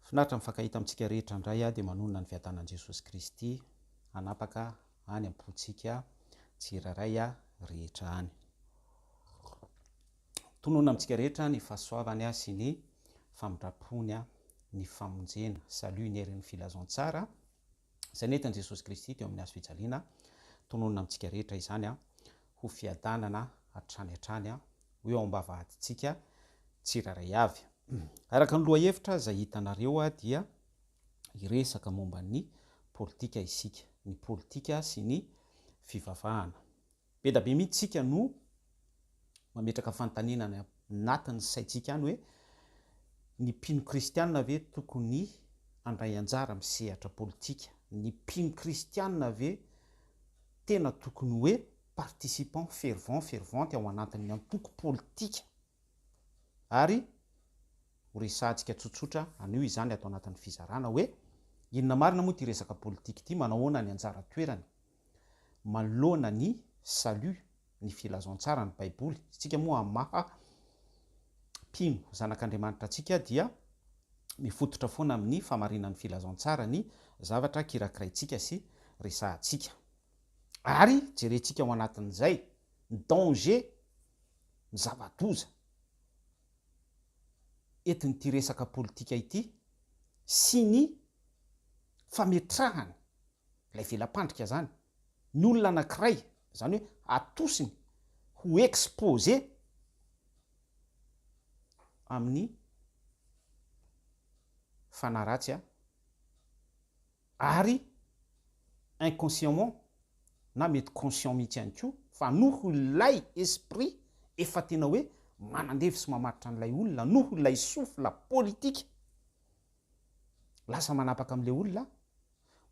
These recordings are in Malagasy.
Finaritra mifankahita amintsika rehetra indray aho dia manonona ny fiadanan'i Jesosy Kristy hanapaka any am-pontsika tsirairay rehetra any. Tononina amintsika rehetra ny fahasoavany sy ny famindram-pony, ny famonjena, salut, ny herin'ny filazantsara izay nentin'i Jesosy Kristy teo amin'ny hazo fijaliana. Tononina amintsika rehetra izany ho fiadanana hatrany hatrany ho eo am-bavahadintsika tsirairay avy. Araka ny lohahevitra izay hitanareo dia hiresaka momba ny politika isika, ny politika sy ny fivavahana. Be da be mihitsy isika no mametraka fanontaniana any anatin'ny saintsika any hoe ny mpino kristiana ve tokony handray anjara amin'ny sehatra politika? Ny mpino kristiana ve tena tokony hoe participant fervent, fervente ao anatin'ny antoko politika? Ary ho resahantsika tsotsotra anio izany ato anatin'ny fizarana hoe inona marina moa ity resaka politika ity, manao ahoana ny anjara toerany manoloana ny salut, ny filazantsara, ny baiboly. Isika moa amin'ny maha mpino zanak'Andriamanitra antsika dia mifototra foana amin'ny fahamarinan'ny filazantsara ny zavatra kirakiraintsika sy resahantsika. Ary jerentsika ao anatin'izay ny danger, ny zava-doza entin'ity resaka politika ity sy ny fametrahany ilay vela-pandrika zany, ny olona anakiray, zany hoe atosiny ho exposé amin'ny fanahy ratsy a, ary inconsciemment na mety conscient mihitsy ihany koa fa noho ilay esprit efa tena hoe manandevo sy mamaritra an'ilay olona noho ilay souffle politique lasa manapaka amin'ilay olona,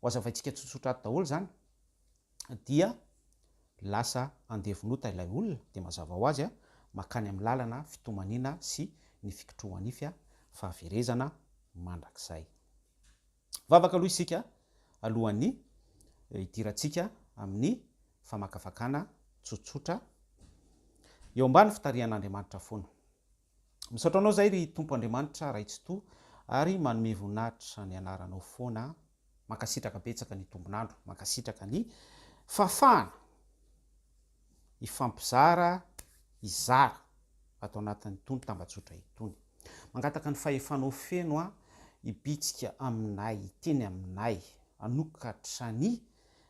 ho azavaintsika tsotsotra ato daholo izany, dia lasa andevon'ota ilay olona, dia mazava ho azy mankany amin'ny lalana fitomaniana sy ny fikitroha-nify fahaverezana mandrakizay. Vavaka aloha isika alohan'ny hidirantsika amin'ny famakafakana tsotsotra eo ambany fitarihan'Andriamanitra foana. Misaotra anao zahay ry Tompo Andriamanitra Ray Tsitoha ary manome voninahitra ny anaranao foana mankasitraka betsaka ny tombon'andro mankasitraka ny fahafahana hifampizara hizara ato anatin'itony tambajotra itony mangataka ny fahefanao feno aho hibitsika aminay hiteny aminay hanokatra ny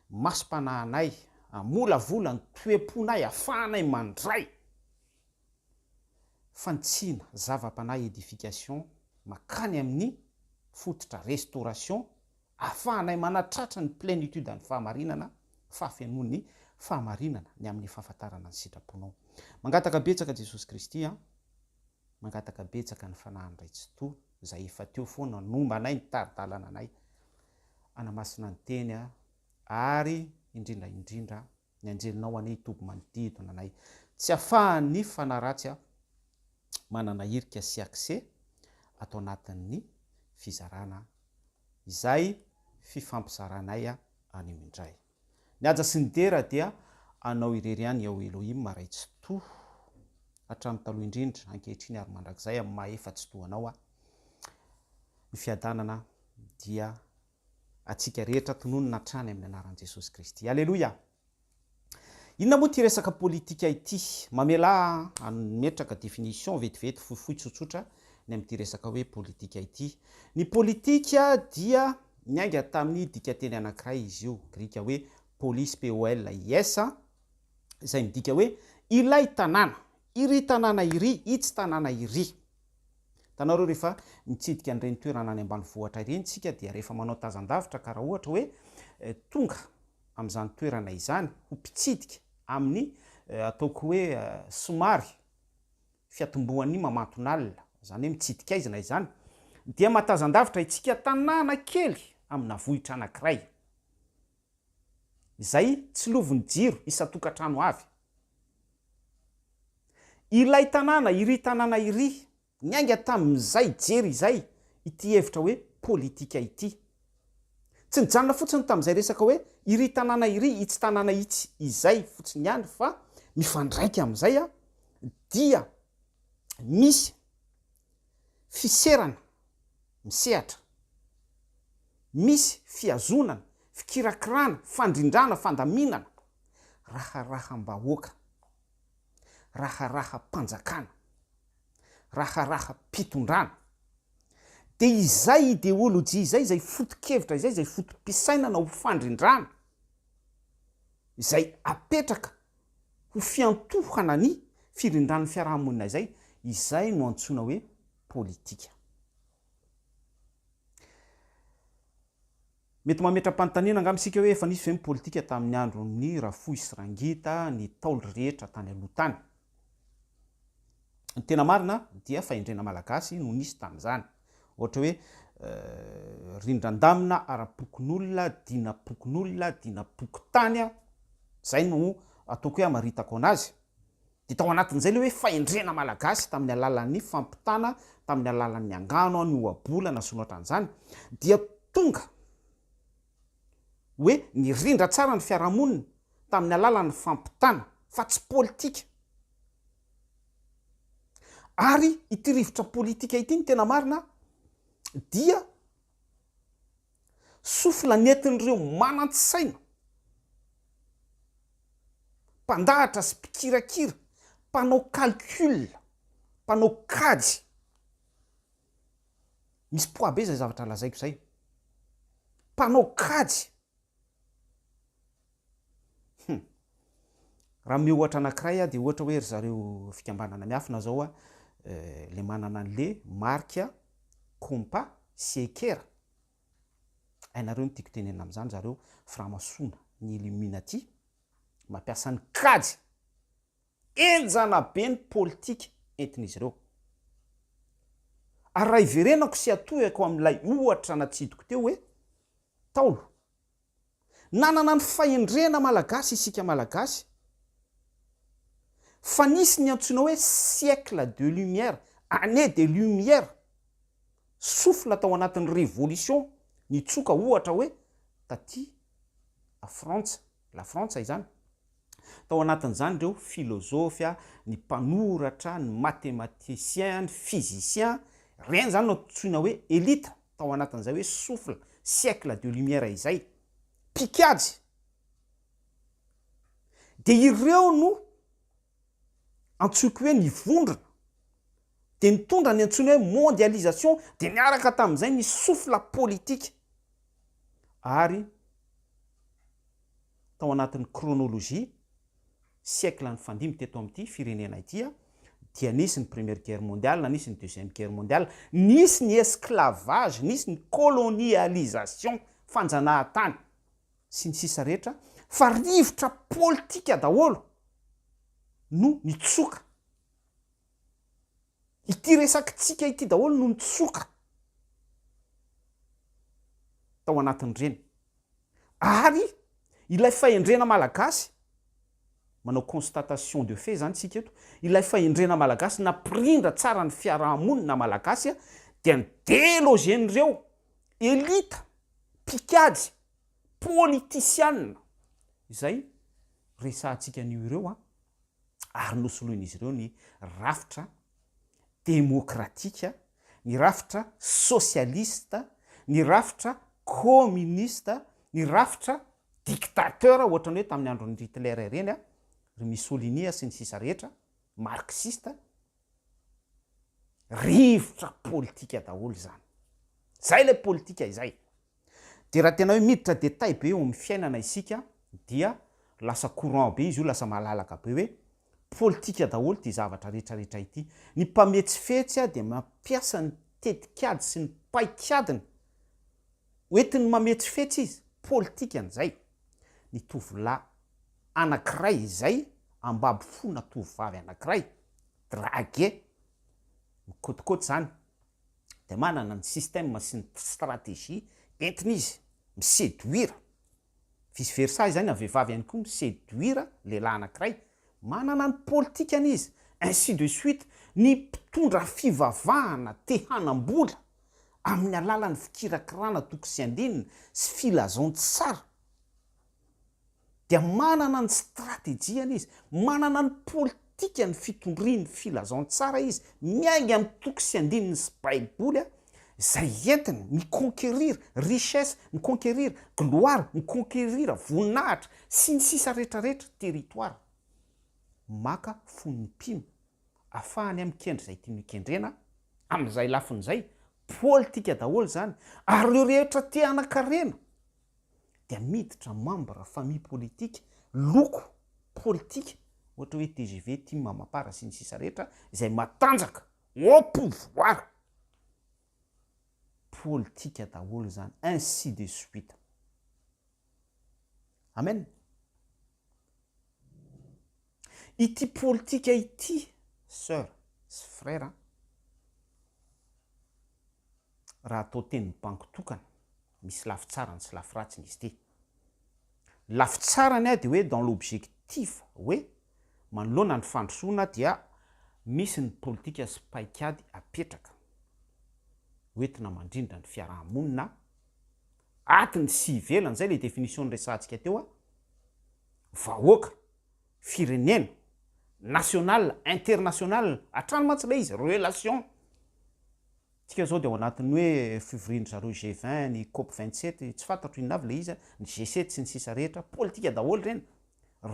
masom-panahinay hamolavola ny toe-ponay afahanay mandray Fanitsiana, zava-panahy édification, makany amin'ny fototra restauration, ahafahanay manatratra ny plénitude an'ny fahamarinana, fahafenoan'ny fahamarinana, ny amin'ny fahafantarana ny sitraponao. Mangataka betsaka Jesosy Kristy an, mangataka betsaka ny Fanahin'ny Ray Tsitoha, izay efa teo foana nomba anay, nitari-dalana anay, hanamasina ny Teny ary indrindra indrindra Ny anjelinao anie hitoby manodidina anay. Tsy afahan'ny fanahy ratsy aho manana hirika sy accès ato anatin'ny fizarana izay fifampizaranay anio indray. Ny haja sy ny dera dia anao irery ihany Yahweh Elohim Ray Tsitoha hatramin'ny taloha indrindra, ankehitriny ary mandrakizay amin'ny maha efa Tsitoha anao aho. Ny fiadanana dia antsika rehetra tononina hatrany amin'ny anaran'i Jesosy Kristy. Aleloia! Inona moa ity resaka politika ity? Mamelà aho hametraka définition vetivety fohifohy tsotsotra ny amin'ity resaka hoe politika ity. Ny politika dia niainga tamin'ny dikanteny anankiray izy io, grika hoe polis, P-O-L-I-S, izay midika hoe ilay tanàna, iry tanàna iry, itsy tanàna iry. Hitanareo rehefa mitsidika an'ireny toerana any ambanivohitra ireny isika dia rehefa manao tazan-davitra ka raha ohatra hoe tonga amin'izany toerana izany ho mpitsidika amin'ny ataoko hoe somary fiatombohan'ny mamanton'alina, izany hoe mitsidika aizina izany, dia mahatazan-davitra itsika tanàna kely amina vohitra anankiray izay tsilovin'ny jiro isan-tokantrano avy. Ilay tanàna, iry tanàna iry, niainga tamin'izay jery izay ity hevitra hoe politika ity. Tsy nijanona fotsiny tamin'izay resaka hoe iry tanàna iry, itsy tanàna itsy izay fotsiny ihany fa mifandraika amin'izay dia misy fiserana misehatra. Misy fihazonana, fikirakirana, fandrindrana, fandaminana, raharaham-bahoaka, raharaham-panjakana, raharaham-pitondrana. Dia izay ideolojia izay, izay foto-kevitra izay, izay foto-pisainana ho fandrindrana, izay apetraka ho fiantohana ny firindran'ny fiarahamonina izay, izay no antsoina hoe politika. Mety mametra-panontaniana angamba isika hoe efa nisy ve ny politika tamin'ny andron'ny Rafohy sy Rangita, ny Ntaolo rehetra tany aloha tany? Ny tena marina dia fahendrena malagasy no nisy tamin'izany. Ohatra hoe rindran-damina ara-pokonolona, dinam-pokonolona, dinam-pokontany, izay no ataoko hoe hamaritako anazy. Dia tao anatin'izay ilay hoe fahendrena malagasy tamin'ny alalan'ny fampitana, tamin'ny alalan'ny angano, ny ohabolana sy ny ohatran'izany, dia tonga hoe nirindra tsara ny fiarahamonina tamin'ny alalan'ny fampitana fa tsy politika. Ary ity rivotra politika ity ny tena marina dia Souffle nentin'ireo manan-tsaina, mpandahatra sy mpikirakira, mpanao calcul, mpanao kajy. Misy poids be izay zavatra lazaiko izay. Mpanao kajy. Hum. Raha omeo ohatra anankiray aho dia ohatra hoe ry zareo fikambanana miafina zao a, le manana an'le marika compas sy ekera. Hainareo ny tiako tenenina amin'izany zareo franc-maçon ny illuminati mampiasa ny kajy. Henjana be ny politika entin'izy ireo. Ary raha hiverenako sy hatohiko amin'ilay ohatra natsidiko teo hoe Ntaolo. Nanana ny fahendrena malagasy isika malagasy fa nisy ny antsoina hoe siècle de lumière, année de lumière, souffle tao anatin'ny révolution nitsoka ohatra hoe taty a Frantsa, la Frantsa izany. Tao anatin'izany ireo filozofy, ny mpanoratra, ny mathématicien, ny physicien, ireny izany no antsoina hoe élite tao anatin'izay hoe souffle, siècle de lumière izay. Mpikajy. Dia ireo no antsoiko hoe nivondrona, dia nitondra ny antsoina hoe mondialisation, dia niaraka tamin'izay ny souffle politique. Ary tao anatin'ny chronologie, siècle nifandimby teto amin'ity firenena ity dia nisy ny première guerre mondiale, nisy ny deuxième guerre mondiale, nisy ny esclavage, nisy ny colonialisation, fanjanahantany, sy ny sisa rehetra, fa rivotra politika daholo no nitsoka. Ity resakitsika ity daholo no nitsoka tao anatin'ireny. Ary ilay fahendrena malagasy, manao constatation de fait zany tsika eto, ilay fahendrena malagasy nampirindra tsara ny fiarahamonina malagasy dia ny delogen'ireo elite mpikajy politisiana izay resahantsika an'io ireo an, ary nosoloin'izy ireo ny rafitra demokratika, ny rafitra sosialista, ny rafitra kominista, ny rafitra dictateur ohatran'ny hoe tamin'ny andron'i Hitler ireny, ry Mussolini sy ny sisa rehetra, marxiste, rivotra politika daholo izany. Izay ilay politika izay. Dia raha tena hoe miditra détail be eo amin'ny fiainana isika dia lasa courant be izy io, lasa malalaka be hoe politika daholo ity zavatra rehetra rehetra ity. Ny mpametsifetsy dia mampiasa ny tetikady sy ny paikadiny hoentiny mametsifetsy izy, politikany izay. Ny tovolahy anankiray izay ambabo fo na tovovavy anankiray, draguer, mikôtikôty izany, dia manana ny système sy ny stratégie entiny izy mi-seduire, vice versa izany amin'ny vehivavy ihany koa mi-seduire lehilahy anankiray, manana ny politikany izy, ainsi de suite, ny mpitondra fivavahana te hanam-bola amin'ny alalan'ny fikirakirana toko sy andininy sy filazantsara dia manana ny stratejiany izy, manana ny politikany fitondriany filazantsara izy, miainga amin'ny toko sy andininy sy baiboly. Izay entiny mi-conquerir richesse, mi-conquerir gloire, mi-conquerir voninahitra, sy ny sisa rehetra rehetra, territoire. Maka fon'ny mpino, afahany mikendry izay tiany hokendrena, amin'izay lafiny izay, politika daholo izany, ary ireo rehetra te hanan-karena dia miditra membre famille politique, loko politika, ohatra hoe tgv, tim, mapar, sy ny sisa rehetra, izay matanjaka au pouvoir. Politika daholo izany, ainsi de suite. Amen. Ity politika ity, soeur sy frère an, raha atao teny banky tokana, misy lafy tsarany sy lafy ratsiny izy ity. Lafy tsarany dia hoe dans l'objectif hoe manoloana ny fandrosoana dia misy ny politika sy paikady apetraka hoentina mandrindra ny fiaraha-monina atiny sy ivelany, zay le définition niresahantsika teo a, vahoaka, firenena, national, international, hatrany mantsy ilay izy, relation, tsika zao dia ao anatin'ny hoe fivorian-dry zareo G 20, ny cop 27, tsy fantatro inona avy ilay izy, ny G 7 sy ny sisa rehetra, politika daholo ireny,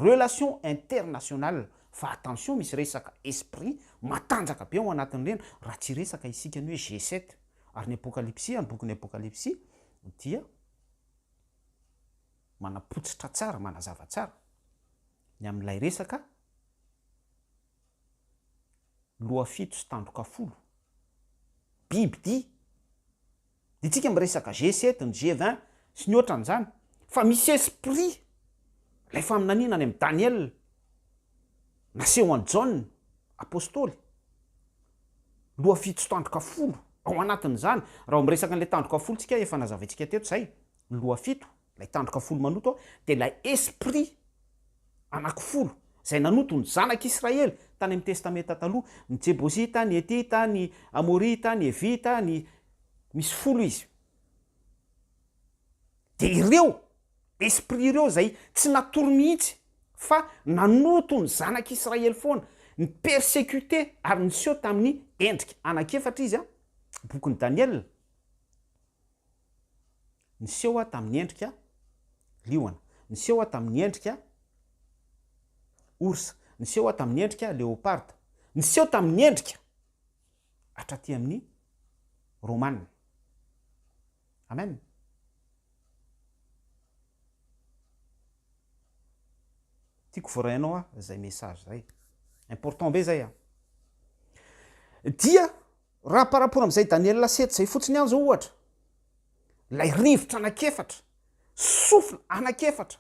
relation international, fa attention misy resaka esprit matanjaka be ao anatin'ireny, raha tsy hiresaka isika ny hoe G 7, ary ny apokalypsy, ny bokin'ny apokalypsy dia manapotsitra tsara, manazava tsara ny amin'ilay resaka loha fito sy tandroka folo, biby dia, dia tsika miresaka G sept, ny G 20 sy ny ohatran'izany, fa misy esprit ilay faminaniana any amin'i Daniel, naseho an'i Jaona apostoly, loha fito sy tandroka folo ao anatin'izany, raha vao miresaka an'ilay tandroka folo tsika, efa nazavaintsika teto izay, ny loha fito, ilay tandroka folo manoto dia ilay esprit anakifolo izay nanoto ny zanak'Israely tany amin'ny Testamenta Taloha, ny Jebosita, ny Hetita, ny Amorita, ny Hevita, ny misy folo izy. Dia ireo esprit ireo izay tsy natory mihitsy fa nanoto ny zanak'Israely foana, ni-persecuter ary niseho tamin'ny endrika anankiefatra izy, bokin'i Daniela. Niseho aho tamin'ny endrika liona. Niseho aho tamin'ny endrika ours. Niseho aho tamin'ny endrika leopard. Niseho tamin'ny endrika hatraty amin'ny Romana. Amen. Tiako voarainao aho zay message zay. Important be zay a. Dia Raha par rapport amin'izay Daniel 7 izay fotsiny ihany izao ohatra, ilay rivotra anankiefatra, souffle anankiefatra,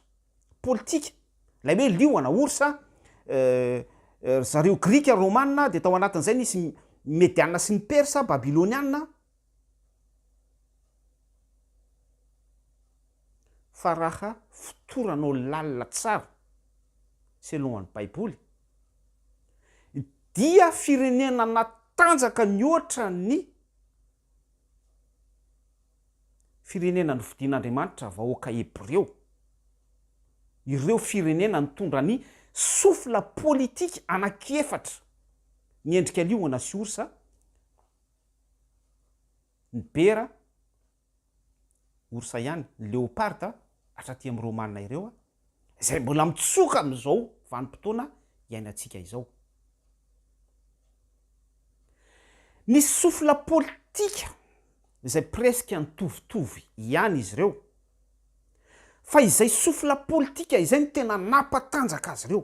politika, ilay hoe liona, ours, ry zareo grika, romana, dia tao anatin'izay nisy mediana sy ny persa, babyloniana, fa raha fotoranao lalina tsara selon ny baiboly, dia firenena natanjaka nihoatra ny firenena nofidin'Andriamanitra, vahoaka hebreo, ireo firenena nitondra ny souffle politique anankiefatra, ny endrika liona sy orsa, ny bera, orsa ihany, ny leopard hatraty amin'ny romana ireo, izay mbola mitsoka amin'izao vanim-potoana iainantsika izao. Ny souffle politika izay presque nitovitovy ihany izy ireo, fa izay souffle politika izay no tena nampatanjaka azy ireo.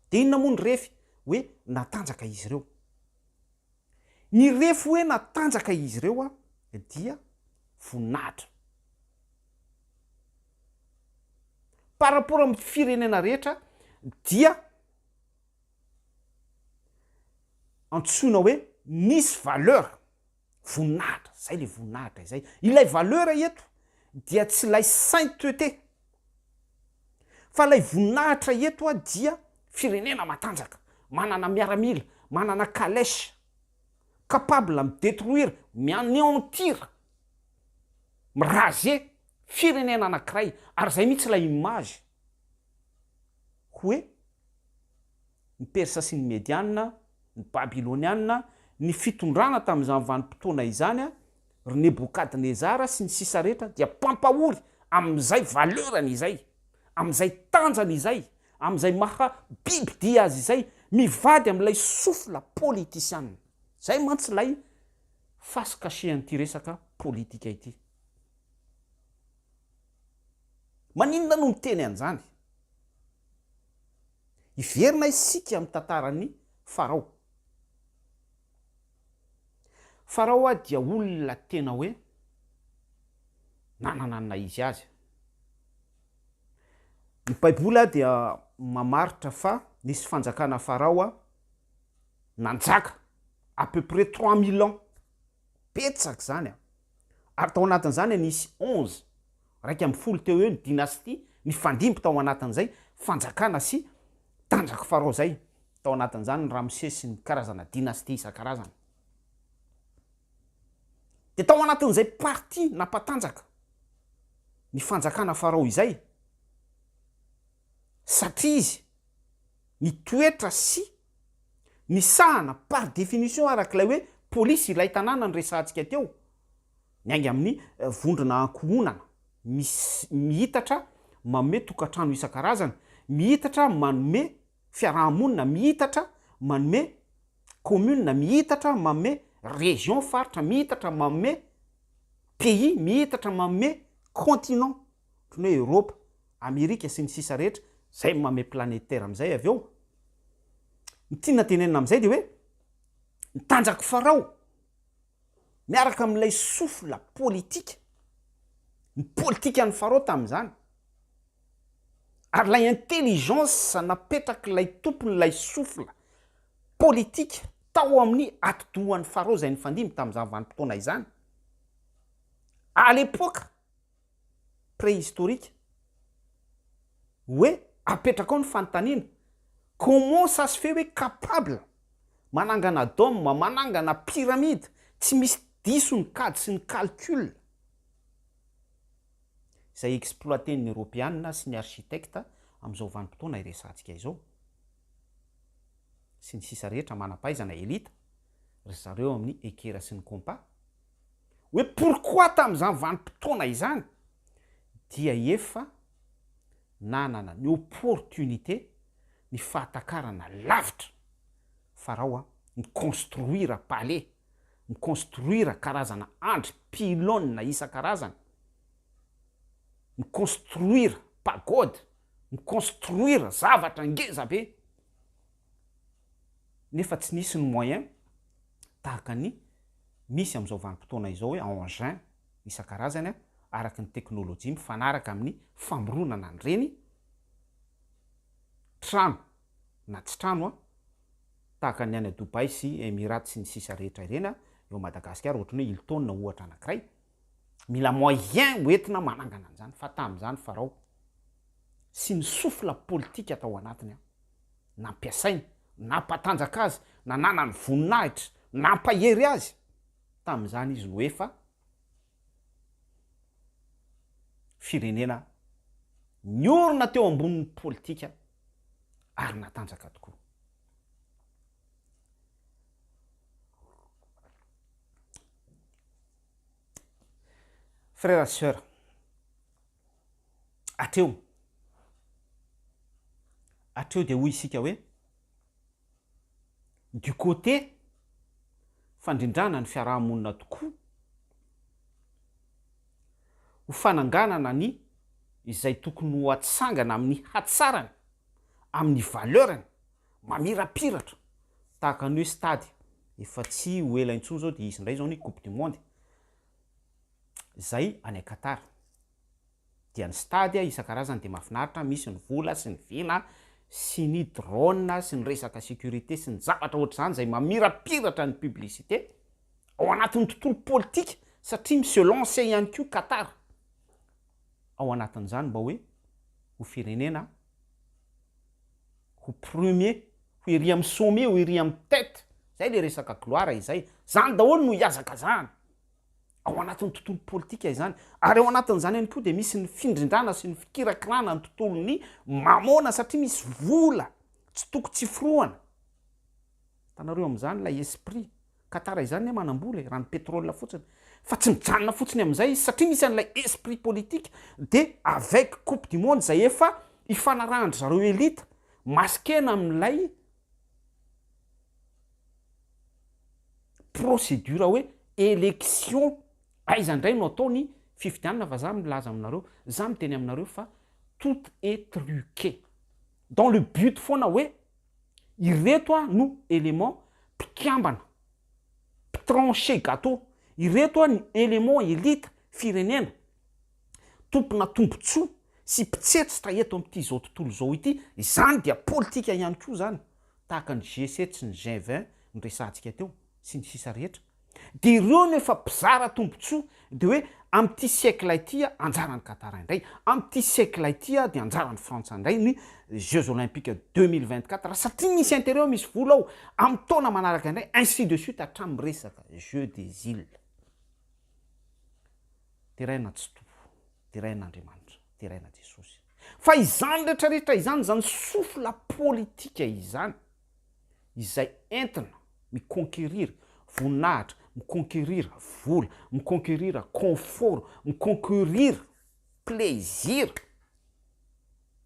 Dia inona moa ny refy hoe natanjaka izy ireo? Ny refy hoe natanjaka izy ireo dia voninahitra. Par rapport amin'ny firenena rehetra dia antsoina hoe nisy valeur, voninahitra, zay le voninahitra izay. Ilay valeur eto dia tsy ilay sainteté fa ilay voninahitra eto dia firenena matanjaka, manana miaramila, manana calèche, capable mi-detruire, mi-anéantir, mi-raser firenena anankiray, ary zay mihitsy ilay image hoe ny Persa sy ny Mediana, ny Babyloniana, ny fitondrana tamin'izany vanim-potoana izany. Ry Nebokadnezara sy ny sisa rehetra dia mpampahory amin'izay valeur-ny izay, amin'izay tanjany izay, amin'izay maha biby dia azy izay, mivady amin'ilay souffle politisiana. Izay mantsy ilay face cachée an'ity resaka politika ity. Maninona no miteny an'izany? Hiverina isika amin'ny tantaran'i Farao. Farao dia olona tena hoe nanana ny naha izy azy. Ny Baiboly dia mamaritra fa nisy fanjakana Farao nanjaka à peu près 3000 ans. Betsaka izany an! Ary tao anatin'izany nisy 11, 11 teo eo ny dynastie nifandimby tao anatin'izay fanjakana sy tanjak'i Farao izay. Tao anatin'izany ny Ramose sy ny karazana dynastie isan-karazany. Dia tao anatin'izay partie nampatanjaka ny fanjakana Farao izay, satria izy nitoetra sy nisahana par définition araka ilay hoe polisy ilay tanàna niresahantsika teo, miainga amin'ny vondrona ankohonana misy mihitatra manome tokantrano isan-karazany, mihitatra manome fiaraha-monina, mihitatra manome commune, mihitatra manome région, faritra, mihitatra manome pays, mihitatra manome continent, ohatran'ny hoe Eropa, Amerika sy ny sisa rehetra, zay manome planète terre amizay avy eo. Ny tiana tenenina amizay de hoe ny tanjak'i Farao miaraka amin'ilay souffle politika, ny politikan'i Farao tamin'izany, ary ilay intelligence napetrak'ilay tompon'ilay souffle politika tao amin'ny atidohan'i Farao izay nifandimby tamin'izany vanim-potoana izany, à l'époque préhistorique, hoe apetraka ao ny fanontaniana, comment ça se fait hoe capable manangana dôme, manangana pyramide, tsy misy diso ny kajy sy ny calcul izay exploiter-n'ny Eoropeana sy ny architecte amin'izao vanim-potoana iresahantsika izao, sy ny sisa rehetra manam-pahaizana, elite, ry zareo amin'ny ekera sy ny compas. Hoe pourquoi tamin'izany vanim-potoana izany dia efa nanana ny opportunité ny fahatakarana lavitra Farao a, mi-construire palais, mi-construire karazana andry, pylone isan-karazany, mi-construire pagode, mi-construire zavatra ngeza be, nefa tsy nisy ny moyen tahaka ny misy amin'izao vanim-potoana izao hoe engin isan-karazany araka ny teknolojia mifanaraka amin'ny famoronana an'ireny trano na tsy trano tahaka ny any Dubaï sy Emirates sy ny sisa rehetra ireny eo Madagasikara ohatran'ny hoe Hilton ohatra anankiray mila moyen hoentina manangana an'izany fa tamin'izany Farao sy ny souffle politika tao anatiny nampiasainy, nampatanjaka azy, nananany voninahitra, nampahery azy, tamin'izany izy no efa firenena niorina teo ambonin'ny politika ary natanjaka tokoa. Frère et sœur, Hatreo. Hatreo dia hoy isika hoe, du côté fandrindrana ny fiaraha-monina tokoa, ho fananganana ny izay tokony ho atsangana amin'ny hatsarany, amin'ny valeur-ny, mamirapiratra, tahaka ny hoe stade, efa tsy ho ela intsony izao dia hisy indray izao ny coupe du monde, izay any Qatar. Dia ny stade isan-karazany dia mahafinaritra, misy ny vola sy ny vina sy ny drone sy ny resaka sécurité sy ny zavatra ohatr'izany izay mamirapiratra ny publicité ao anatin'ny tontolo politika satria mi se lancer ihany koa Qatar ao anatin'izany mba hoe ho firenena ho premier, ho ery amin'ny sommet, ho ery amin'ny tête, zay le resaka gloire izay, zany daholo no ihazakazahana. Ao anatin'ny tontolo politika izany, ary ao anatin'izany ihany koa dia misy ny findrindrana sy ny fikirakirana ny tontolon'ny mamôna satria misy vola tsy toko tsy forohana. Hitanareo amin'izany ilay esprit. Qatar izany anie manam-bola e, raha ny pétrole fotsiny. Fa tsy mijanona fotsiny amin'izay izy satria misy an'ilay esprit politique dia avec coupe du monde izay efa ifanarahan-dry zareo elite masquena amin'ilay procédure hoe élection aiza indray no atao ny fifidianana fa za milaza aminareo, za miteny aminareo fa tout est truqué dans le but foana hoe ireto a no élément mpikambana mpitrancher gâteau, ireto a ny élément élite firenena tompona tombotsoa sy mpitsetsitra eto amin'ity izao tontolo izao ity, izany dia politika ihany koa izany, tahaka ny G7 sy ny G20 noresahantsika teo sy ny sisa rehetra, dia ireo no efa mpizara tombotsoa, dia hoe amin'ity siècle ity anjaran'i Qatar indray, amin'ity siècle ity dia anjaran'i Frantsa indray ny Jeux Olympiques 2024 satria misy intérêt ao, misy vola ao, amin'ny taona manaraka indray, ainsi de suite hatramin'ny resaka Jeux des îles. Deraina Tsitoha, deraina Andriamanitra, deraina Jesosy. Fa izany rehetra rehetra izany, izany souffle politika izany, izay entina mi-conquerir voninahitra, mi-conquerir vola, mi-conquerir confort, mi-conquerir plaisir,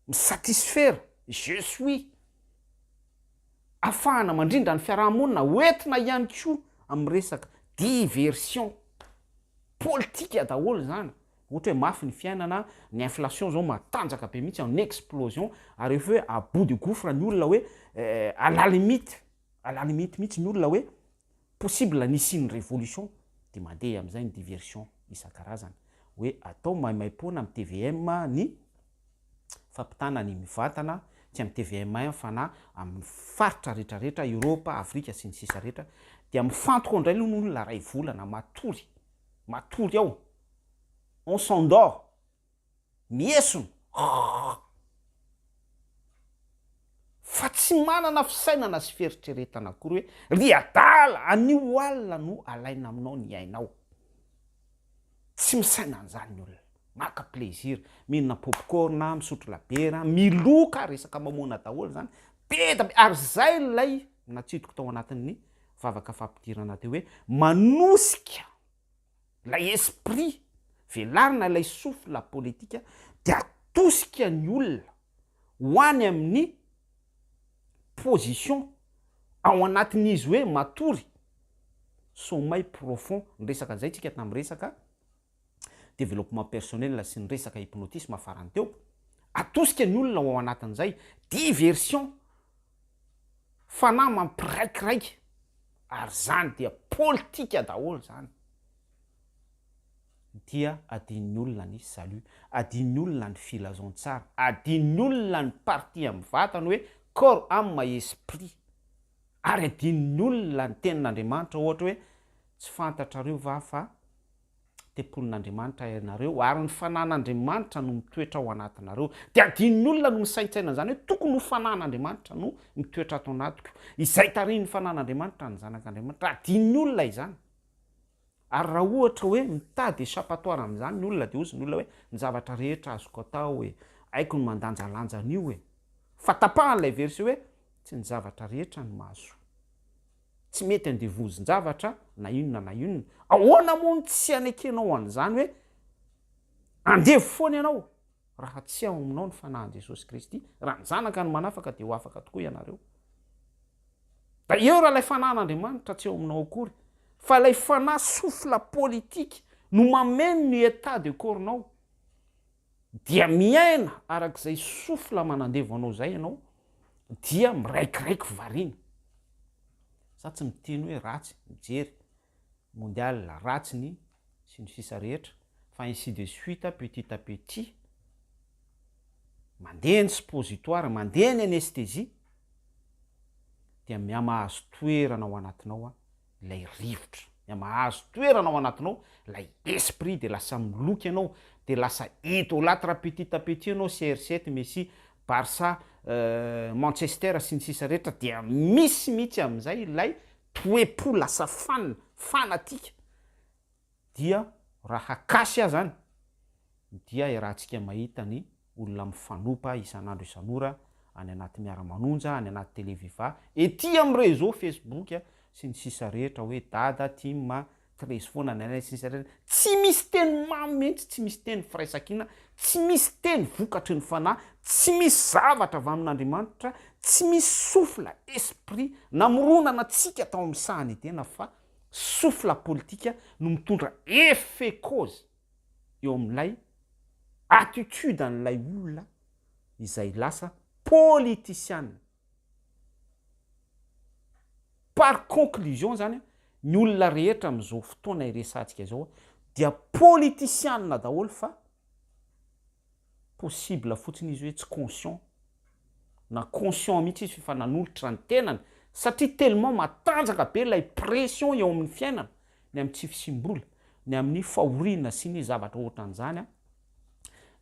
mi-satisfaire je suis, afahana mandrindra ny fiaraha-monina, hoentina ihany koa amin'ny resaka diversion politika daholo izany, ohatra hoe mafy ny fiainana, ny inflation zao matanjaka be mihitsy en explosion, ary efa hoe à bout de gouffre ny olona hoe à la limite, à la limite mihitsy ny olona hoe possible ny hisian'ny révolution, dia mandeha amin'izay ny diversion isan-karazany, hoe atao maimaimpoana amin'ny tvm ny fampitana ny mivantana, tsy amin'ny tvm fa na amin'ny faritra rehetra rehetra, Europe, Afrika sy ny sisa rehetra, dia mifantoka ao indray aloha ny olona ray volana matory, matory ao, on s'endort, miesona, fa tsy manana fisainana sy fieritreretana akory hoe ry adala, anio alina no alaina aminao ny ainao. Tsy misaina an'izany ny olona. Maka plaisir, mihinana popcorn, misotro labiera, miloka, resaka mamoana daholo izany, be dia be, ary izay ilay natsidiko tao anatin'ny vavaka fampidirana teo hoe manosika ilay esprit, velarina ilay souffle politique dia atosika ny olona ho any amin'ny position ao anatin'izy hoe matory, sommeil profond, niresaka an'izay tsika tamin'ny resaka développement personnel sy ny resaka hypnotisme farany teo, atosika ny olona ho ao anatin'izay, diversion, fanahy mampiraikiraiky, ary zany dia politika daholo zany, dia adinon'ny olona ny salut, adinon'ny olona ny filazantsara, adinon'ny olona ny partie amin'ny vatany hoe corps, âme, esprit, ary adinon'ny olona ny tenin'Andriamanitra ohatra hoe tsy fantatrareo va fa tempolin'Andriamanitra ianareo ary ny fanan'Andriamanitra no mitoetra ao anatinareo. Dia adinon'ny olona no misaintsaina an'izany hoe tokony ho fanan'Andriamanitra no mitoetra ato anatiko. Izay tarihin'ny fanan'Andriamanitra ny zanak'Andriamanitra. Adinon'ny olona izany. Ary raha ohatra hoe mitady échappatoire amin'izany ny olona dia hozy ny olona hoe ny zavatra rehetra azoko atao e, haiko ny mandanjalanja an'io e. Fa tapahan'ilay verset hoe tsy ny zavatra rehetra no mahasoa. Tsy mety andevozin-javatra na inona na inona. Ahoana moa no tsy anekenao an'izany hoe andevo foana ianao raha tsy ao aminao ny Fanahin'i Jesosy Kristy? Raha ny Zanaka no manafaka dia ho afaka tokoa ianareo. D'ailleurs ilay Fanahin'Andriamanitra tsy ao aminao akory fa ilay Fanahy souffle politique no mameno ny état de corps-nao. Dia miaina arak'izay souffle manandevo anao izay ianao dia miraikiraiky variana. Za tsy miteny hoe ratsy mijery mondial, ratsy ny sy ny sisa rehetra fa ainsi de suite petit à petit mandeha ny suppositoire, mandeha ny anesthésie dia mihamahazo toerana ao anatinao ilay rivotra, dia mahazo toerana ao anatinao ilay esprit dia lasa miloka ianao, dia lasa idolatre petit à petit ianao, CR7, Messi, Barça, Manchester sy ny sisa rehetra dia misy mihitsy amin'izay ilay toe-po lasa fan, fanatika. Dia raha kasy azany dia iarahantsika mahita ny olona mifanopa isan'andro isan'ora any anaty miara-manonja, any anaty tele viva, ety amin'ny réseau facebook. sy ny sisa rehetra hoe dada, tim, tsy resy foana ny anay sy ny sisa rehetra, tsy misy teny mamy mihitsy, tsy misy teny firaisankina, tsy misy teny vokatry ny fanahy, tsy misy zavatra avy amin'Andriamanitra, tsy misy souffle, esprit, namoronana antsika tao amin'ny sahan'i Edena fa souffle politika no mitondra effet cause eo amin'ilay attitude an'ilay olona izay lasa politisiana. Par conclusion zany, ny olona rehetra amin'izao fotoana iresahantsika izao dia politisiana daholo fa possible fotsiny izy hoe tsy conscient na conscient mihitsy izy f'efa nanolotra ny tenany satria tellement matanjaka be ilay pression eo amin'ny fiainana, ny amin'ny tsy fisiam-bola, ny amin'ny fahoriana sy ny zavatra ohatran'izany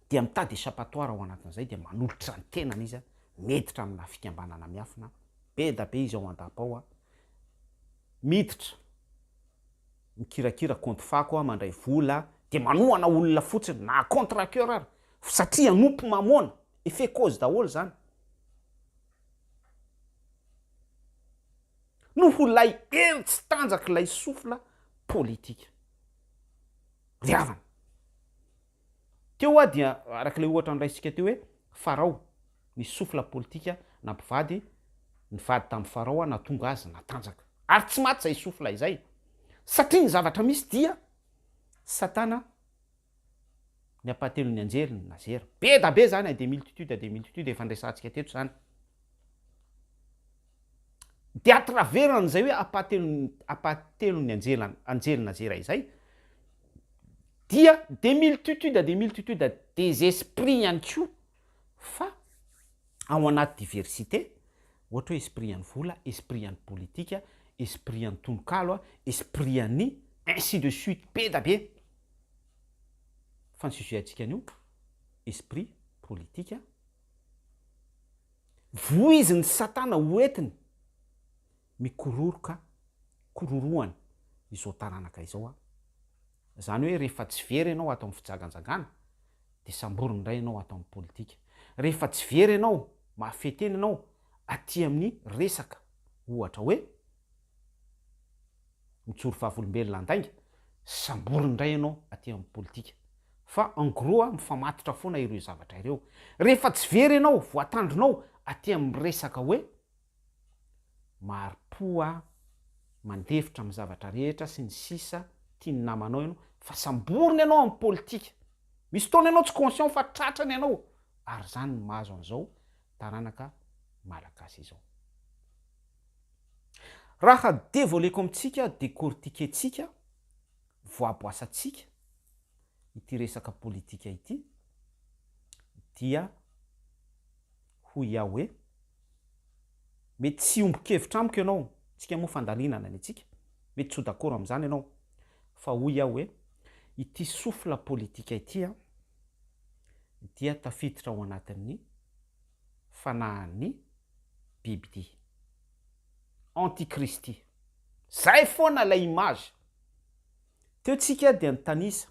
dia mitady échappatoire ao anatin'izay dia manolotra ny tenany izy miditra amina fikambanana miafina be da be izy ao an-dapa ao miditra mikirakira compte fako mandray vola dia manohana olona fotsiny na à contre coeur ary satria hanompo mamoana, effet cause daholo zany. Noho ilay hery tsy tanjak'ilay souffle politika. Ry havana. Teo hoa dia araka ilay ohatra noraisintsika teo hoe Farao, ny souffle politika nampivady nivady tamin'i Farao nahatonga azy natanjaka. Ary tsy maty izay souffle izay. Satria ny zavatra misy dia Satana ny ampahatelon'ny anjely ny nazera. Be da be zany à des multitudes à des multitudes efa niresahantsika teto zany. Dia à travers an'izay hoe ampahatelon'ny ampahatelon'ny anjela anjely nazera izay dia des multitudes à des multitudes des esprits ihany koa fa ao anaty diversité ohatra hoe esprit an'ny vola, esprit an'ny politika, esprit an'ny tononkalo, esprit an'ny ainsi de suite be da be. Fa ny sujet antsika anio esprit politika voizin'ny satana ho entiny mikororoka kororohany izao taranaka izao a! Zany hoe rehefa tsy very ianao ato amin'ny fijaganjagana dia samboriny indray ianao ato amin'ny politika. Rehefa tsy very ianao, mahafehy tena ianao aty amin'ny resaka ohatra hoe mijoro vavolombelona handainga, samboriny indray ianao aty amin'ny politika. Fa en gros a, mifamatotra foana ireo zavatra ireo. Rehefa tsy very ianao, voatandrinao aty amin'ny resaka hoe mahari-po a, mandefitra amin'ny zavatra rehetra sy ny sisa, tia ny namanao ianao, fa samborina ianao amin'ny politika. Misy fotoana ianao tsy conscient fa tratrany ianao, ary izany no mahazo an'izao taranaka malagasy izao. Raha devoleko amintsika, decortiquer-tsika, voaboasantsika ity resaka politika ity dia hoy aho hoe, mety tsy hiombon-kevitra amiko ianao, tsika moa fandalinana ny antsika, mety tsy ho d'accord amin'izany ianao, fa hoy aho hoe, ity souffle politika ity an, dia tafiditra ao anatin'ny fanahin'ny bibidia. Antikristy. Zay foana ilay image. Teo tsika dia nitanisa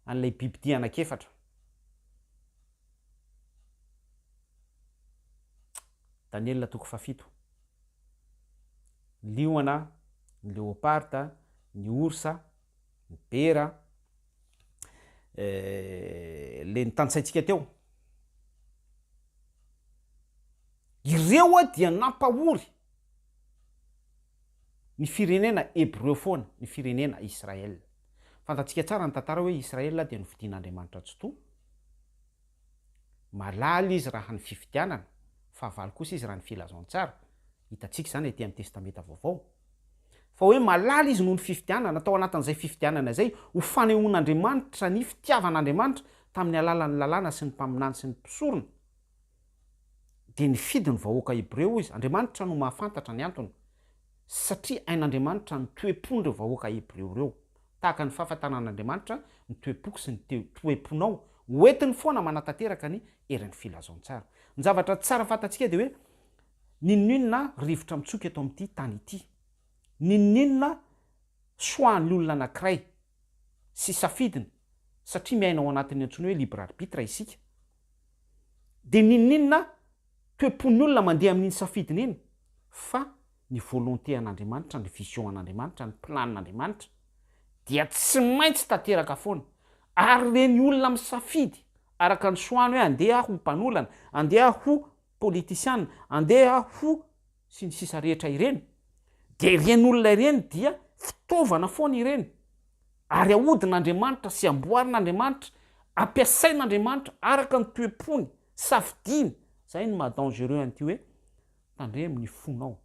an'ilay bibidia anankiefatra. Daniela toko fahafito. Ny liona, ny leoparda, ny orsa, ny bera, le nitantsaintsika teo. Ireo dia nampahory ny firenena Hebreo foana, ny firenena Israel. Fantatsika tsara ny tantara hoe Israel dia nofidin'Andriamanitra Tsitoha. Malala izy raha ny fifidianana, fahavalo kosa izy raha ny filazantsara. Hitantsika izany aty amin'ny Testamenta Vaovao. Fa hoe malala izy noho ny fifidianana, tao anatin'izay fifidianana izay, ho fanehoan'Andriamanitra ny fitiavan'Andriamanitra tamin'ny alalan'ny lalàna sy ny mpaminany sy ny mpisorona. Dia nifidy ny vahoaka hebreo izy. Andriamanitra no mahafantatra ny antony. Satria hain'Andriamanitra ny toe-pon'ireo vahoaka hebreo ireo. Tahaka ny fahafantaran'Andriamanitra ny toe-poko sy ny toe-ponao, ho entiny foana manatanteraka ny herin'ny filazantsara. Ny zavatra tsara fantatsika dia hoe, n'inon'inona rivotra mitsoka eto amin'ity tany ity, n'inon'inona choix-n'ny olona anankiray sy safidiny, satria miaina ao anatin'ny antsoina hoe libre arbitre isika, dia n'inon'inona toe-pon'ny olona mandeha amin'iny safidiny iny, fa. Ny volonté an'Andriamanitra, ny vision an'Andriamanitra, ny planin'Andriamanitra dia tsy maintsy tanteraka foana. Ary ireny olona misafidy araka ny choix-ny hoe andeha aho ho mpanolana, andeha aho ho politisiana, andeha aho ho sy ny sisa rehetra ireny, dia ireny olona ireny dia fitaovana foana ireny. Ary ahodin'Andriamanitra sy amboarin'Andriamanitra, ampiasain'Andriamanitra araka ny toe-pony, safidiany. Izay no maha dangereux an'ity hoe Tandremo ny fonao.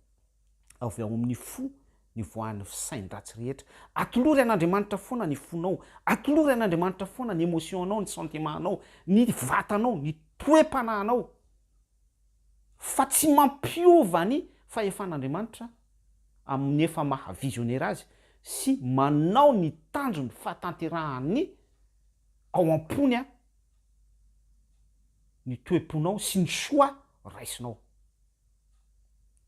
Avy ao amin'ny fo ny voahan'ny fisain-dratsy rehetra. Atolory an'Andriamanitra foana ny fonao. Atolory an'Andriamanitra foana ny émotion-nao, ny sentiment-nao, ny vatanao, ny toe-panahinao. Fa tsy mampiova ny fahefan'Andriamanitra amin'ny efa maha visionnaire azy sy manao ny tanjony fahatanterahan'ny ao am-pony ny toe-ponao sy ny choix raisinao.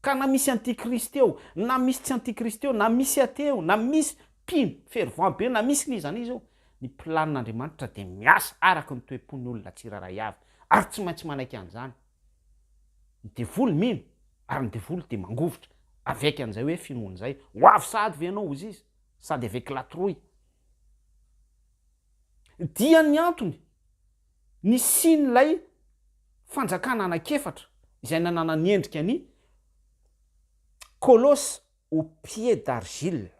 Ka na misy antichrist eo, na misy tsy antichrist eo, na misy athée eo, na misy mpino fervent be eo, na misy n'iza n'iza eo, ny planin'Andriamanitra dia miasa araka ny toe-pon'ny olona tsirairay avy, ary tsy maintsy manaiky an'izany. Ny devoly mino, ary ny devoly dia mangovitra avec an'izay hoe finoana izay. Ho avy sahady ve ianao hozy izy? Sady avec la trouille. Dia ny antony nisian'ilay fanjakana anankiefatra izay nananany endrika ny colosse au pied d'argile.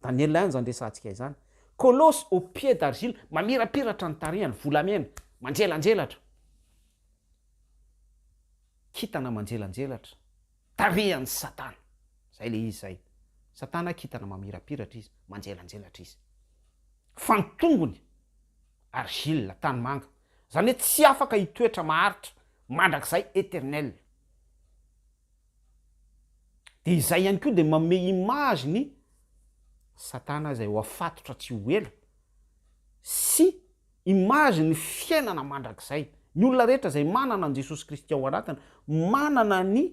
Daniela ihany izany resahantsika izany. Colosse au pied d'argile, mamirapiratra ny tarehiny, volamena, manjelanjelatra. Kintana manjelanjelatra, tarehan'i Satana. Izay ilay izy izay. Satana kintana mamirapiratra izy, manjelanjelatra izy. Fa ny tongony, argile, tanimanga. Izany hoe tsy afaka hitoetra maharitra mandrakizay, éternel. Dia izay ihany koa dia manome image ny Satana izay ho afatotra tsy ho ela sy image ny fiainana mandrakizay. Ny olona rehetra izay manana an'i Jesosy Kristy ao anatiny, manana ny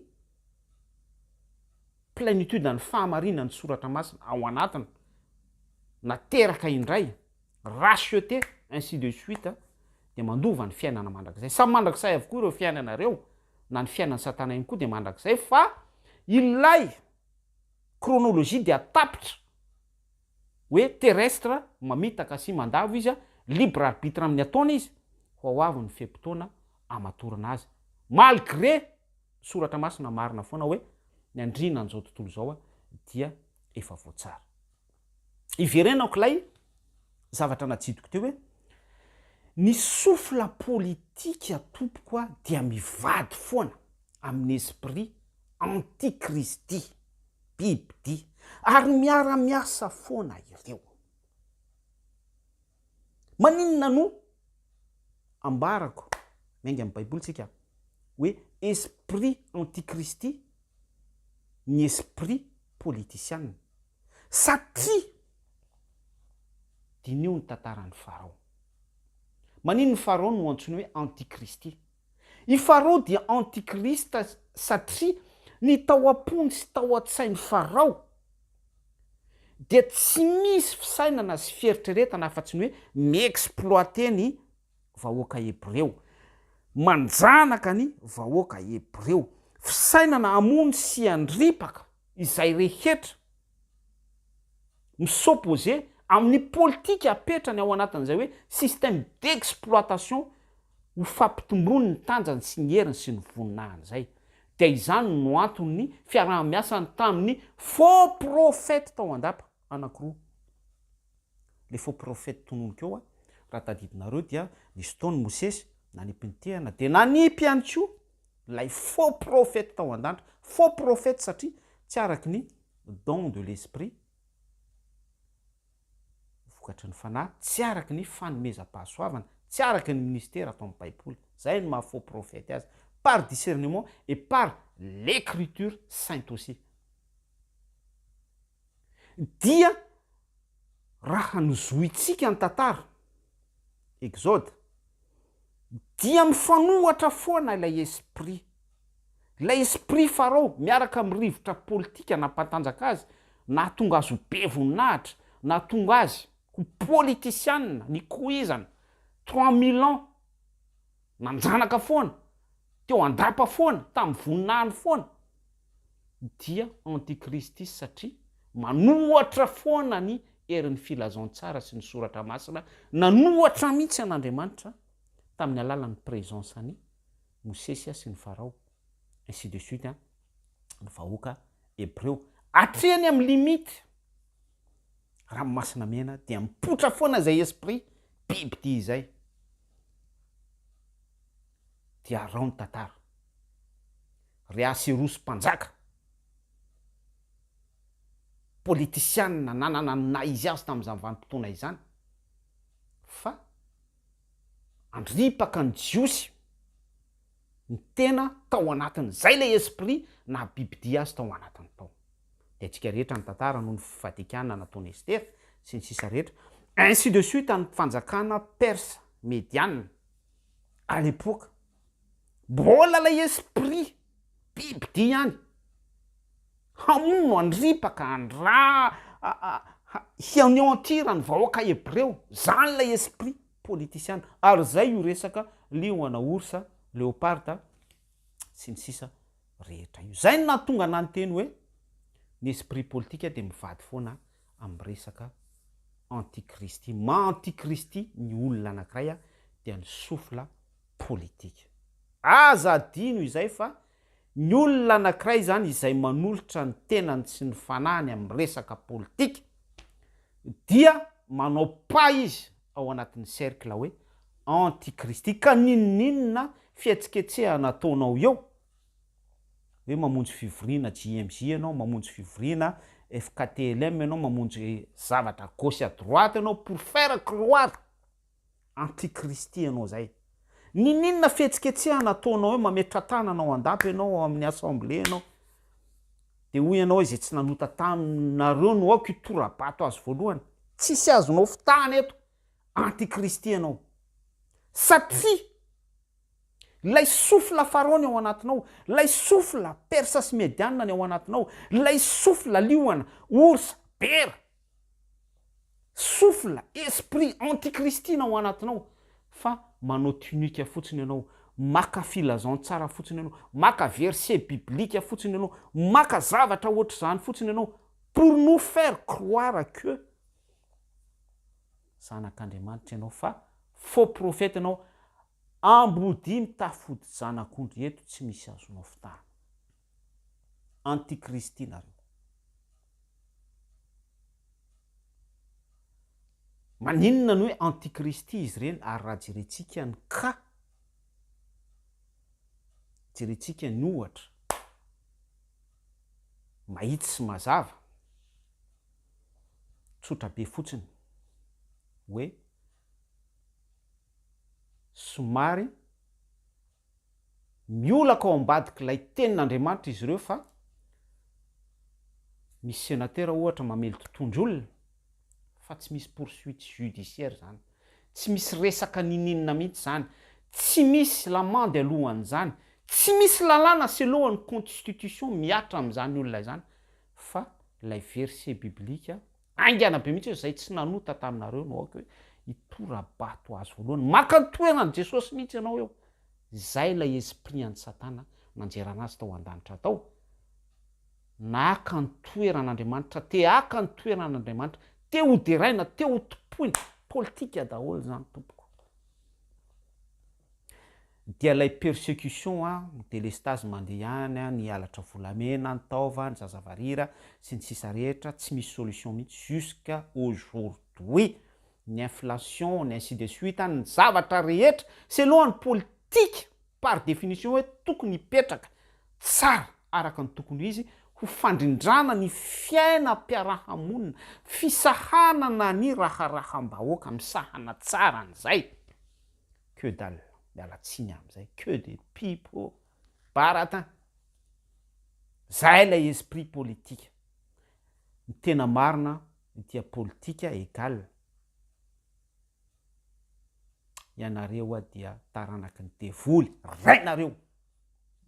plénitude ny fahamarinan'ny soratra masina ao anatiny, nateraka indray, racheté, ainsi de suite, dia mandova ny fiainana mandrakizay. Samy mandrakizay avokoa ireo fiainana ireo, na ny fiainan'i Satana ihany koa dia mandrakizay, fa ilay chronologie dia tapitra hoe terrestre, mamitaka sy mandavo izy, libre arbitre amin'ny ataony izy, fa ho avy ny fe-potoana hamatorana azy, malgré Soratra masina marina foana hoe ny andriana an'izao tontolo izao dia efa voatsara. Iverenako ilay zavatra natsidiko teo hoe ny souffle politika tompoko a dia mivady foana amin'ny esprit antikristy, bibidia, ary miara-miasa foana ireo. Maninona no ambarako, miainga amin'ny baiboly tsika, hoe esprit antikristy ny esprit politisiana? Satria diniho ny tantaran'i Farao. Maninona i Farao no antsoina hoe antikristy? I Farao dia antikrista satria ny tao am-pony sy tao an-tsain'i Farao dia tsy misy fisainana sy fieritreretana afa-tsy ny hoe mi-exploiter ny vahoaka hebreo, manjanaka ny vahoaka hebreo, fisainana hamono sy handripaka izay rehetra mi-s'opposer amin'ny politika apetrany ao anatin'izay hoe système d'exploitation ho fampitomboany ny tanjany sy ny heriny sy ny voninahiny izay. Dia izany no anton'ny fiaraha-miasany tamin'ny faux prophètes tao an-dapa anankiroa. Le faux prophète tononiko eo raha tadidinareo dia nisy fotoana Mosesy nanipy ny tehana dia nanipy ihany koa ilay faux prophète tao an-danitra, faux prophète satria tsy araky ny don de l'esprit, vokatry ny fanahy, tsy araky ny fanomezam-pahasoavana, tsy araky ny ministera ato amin'ny baiboly, zay no maha faux prophète azy, par discernement et par l'écriture sainte aussi. Dia raha nozohintsika ny tantara, Exode, dia mifanohatra foana ilay esprit. Ilay esprit Farao miaraka amin'ny rivotra politika nampatanjaka azy, nahatonga azy ho be voninahitra, nahatonga azy ho politisianina, nikoizana, 3000 ans, nanjanaka foana, teo an-dapa foana, tamin'ny voninahiny foana. dia antikristy satria manohatra foana ny herin'ny filazantsara sy ny soratra masina, nanohatra mihitsy an'Andriamanitra tamin'ny alalan'ny présence an'i Mosesy sy ny Farao ainsi de suite ny vahoaka hebreo hatreny amin'ny limite ranomasina mena dia mipoitra foana izay esprit biby dia izay dia arao ny tantara. Ry Aserosy mpanjaka, politisianina nanana ny naha izy azy tamin'izany vanim-potoana izany, fa andripaka ny Jiosy ny tena tao anatin'izay ilay esprit naha bibidia azy tao anatiny tao. Dia antsika rehetra ny tantara noho ny fadikana nataon'i Estera sy ny sisa rehetra, ainsi de suite ny fanjakana Perse, Mediana, à l'époque. Mbola ilay esprit biby dia ihany hamono, handripaka, handra, hi-anéantir ny vahoaka hebreo, zany ilay esprit politisiana, ary zay io resaka liona, ours, léopard sy ny sisa rehetra io. Zay no nahatonga anah niteny hoe ny esprit politika dia mivady foana amin'ny resaka antikristy. Maha antikristy ny olona anankiray dia ny souffle politika. Aza adino izay fa ny olona anankiray izany izay manolotra ny tenany sy ny fanahiny amin'ny resaka politika dia manao pas izy ao anatin'ny cercle hoe antikristy ka n'inon'inona fihetsiketsehana ataonao eo hoe mamonjy fivoriana JMJ ianao, mamonjy fivoriana FKTLM ianao, mamonjy zavatra gauche à droite ianao pour faire croire antikristy ianao zay. Ninoninona fihetsiketsehana ataonao eo, mametra-tanana ao an-dapa ianao, ao amin'ny assemblée ianao, dia hoy ianao hoe izay tsy nanota taminareo no aoka hitora-bato azy voalohany. Tsisy azonao fitahana eto, antikristy ianao. Satria ilay souffle Farao ny ao anatinao, ilay souffle Persa sy Mediana ny ao anatinao, ilay souffle liona, ours, bera, Souffle, esprit antikristy no ao anatinao fa manao tunique fotsiny ianao, maka filazantsara fotsiny ianao, maka verset biblique fotsiny ianao, maka zavatra ohatr'izany fotsiny ianao pour nous faire croire que zanak'Andriamanitra ianao fa faux prophète ianao, ambodia mitafy hodi-janak'ondry eto tsy misy azonao fitahana. Antikristy nareo. Maninona no hoe antikristy izy ireny ary raha jerentsika ny cas, jerentsika ny ohatra mahitsy sy mazava, tsotra be fotsiny hoe somary Miolaka ao ambadik'ilay tenin'Andriamanitra izy ireo fa misy senatera ohatra mamely totohondry olona fa tsy misy poursuite judiciaire zany, tsy misy resaka ninininona mihitsy zany, tsy misy lamandy alohan'izany, tsy misy lalàna selon ny constitution mihatra amin'izany olona izany fa ilay verset biblique Haingana be mihitsy hoe izay tsy nanota taminareo no aoka hoe hitora-bato azy voalohany. Maka ny toeran'i Jesosy mihitsy ianao eo. Izay ilay esprit an'i Satana nanjerana azy tao an-danitra tao. Naka ny toeran'Andriamanitra, te haka ny toeran'Andriamanitra, te ho deraina, te ho tompoina. Politika daholo izany tompoko. Dia ilay persecution an, ny delestazy mandeha ihany an, ny halatra volamena, ny taova, ny zaza varira, sy ny sisa rehetra, tsy misy solution mihitsy jusqu'à aujourd'hui, ny inflation, ny ainsi de suite an, ny zavatra rehetra selon ny politique par définition hoe tokony hipetraka tsara araka ny tokony ho izy ho fandrindrana ny fiainam-piarahamonina, fisahanana ny raharaham-bahoaka, misahana tsara an'izay. Que dalle, miala tsiny amizay, que de pipo, baratin. Zay ilay esprit politique. Ny tena marina dia politika egal. Ianareo dia taranaky ny devoly rainareo.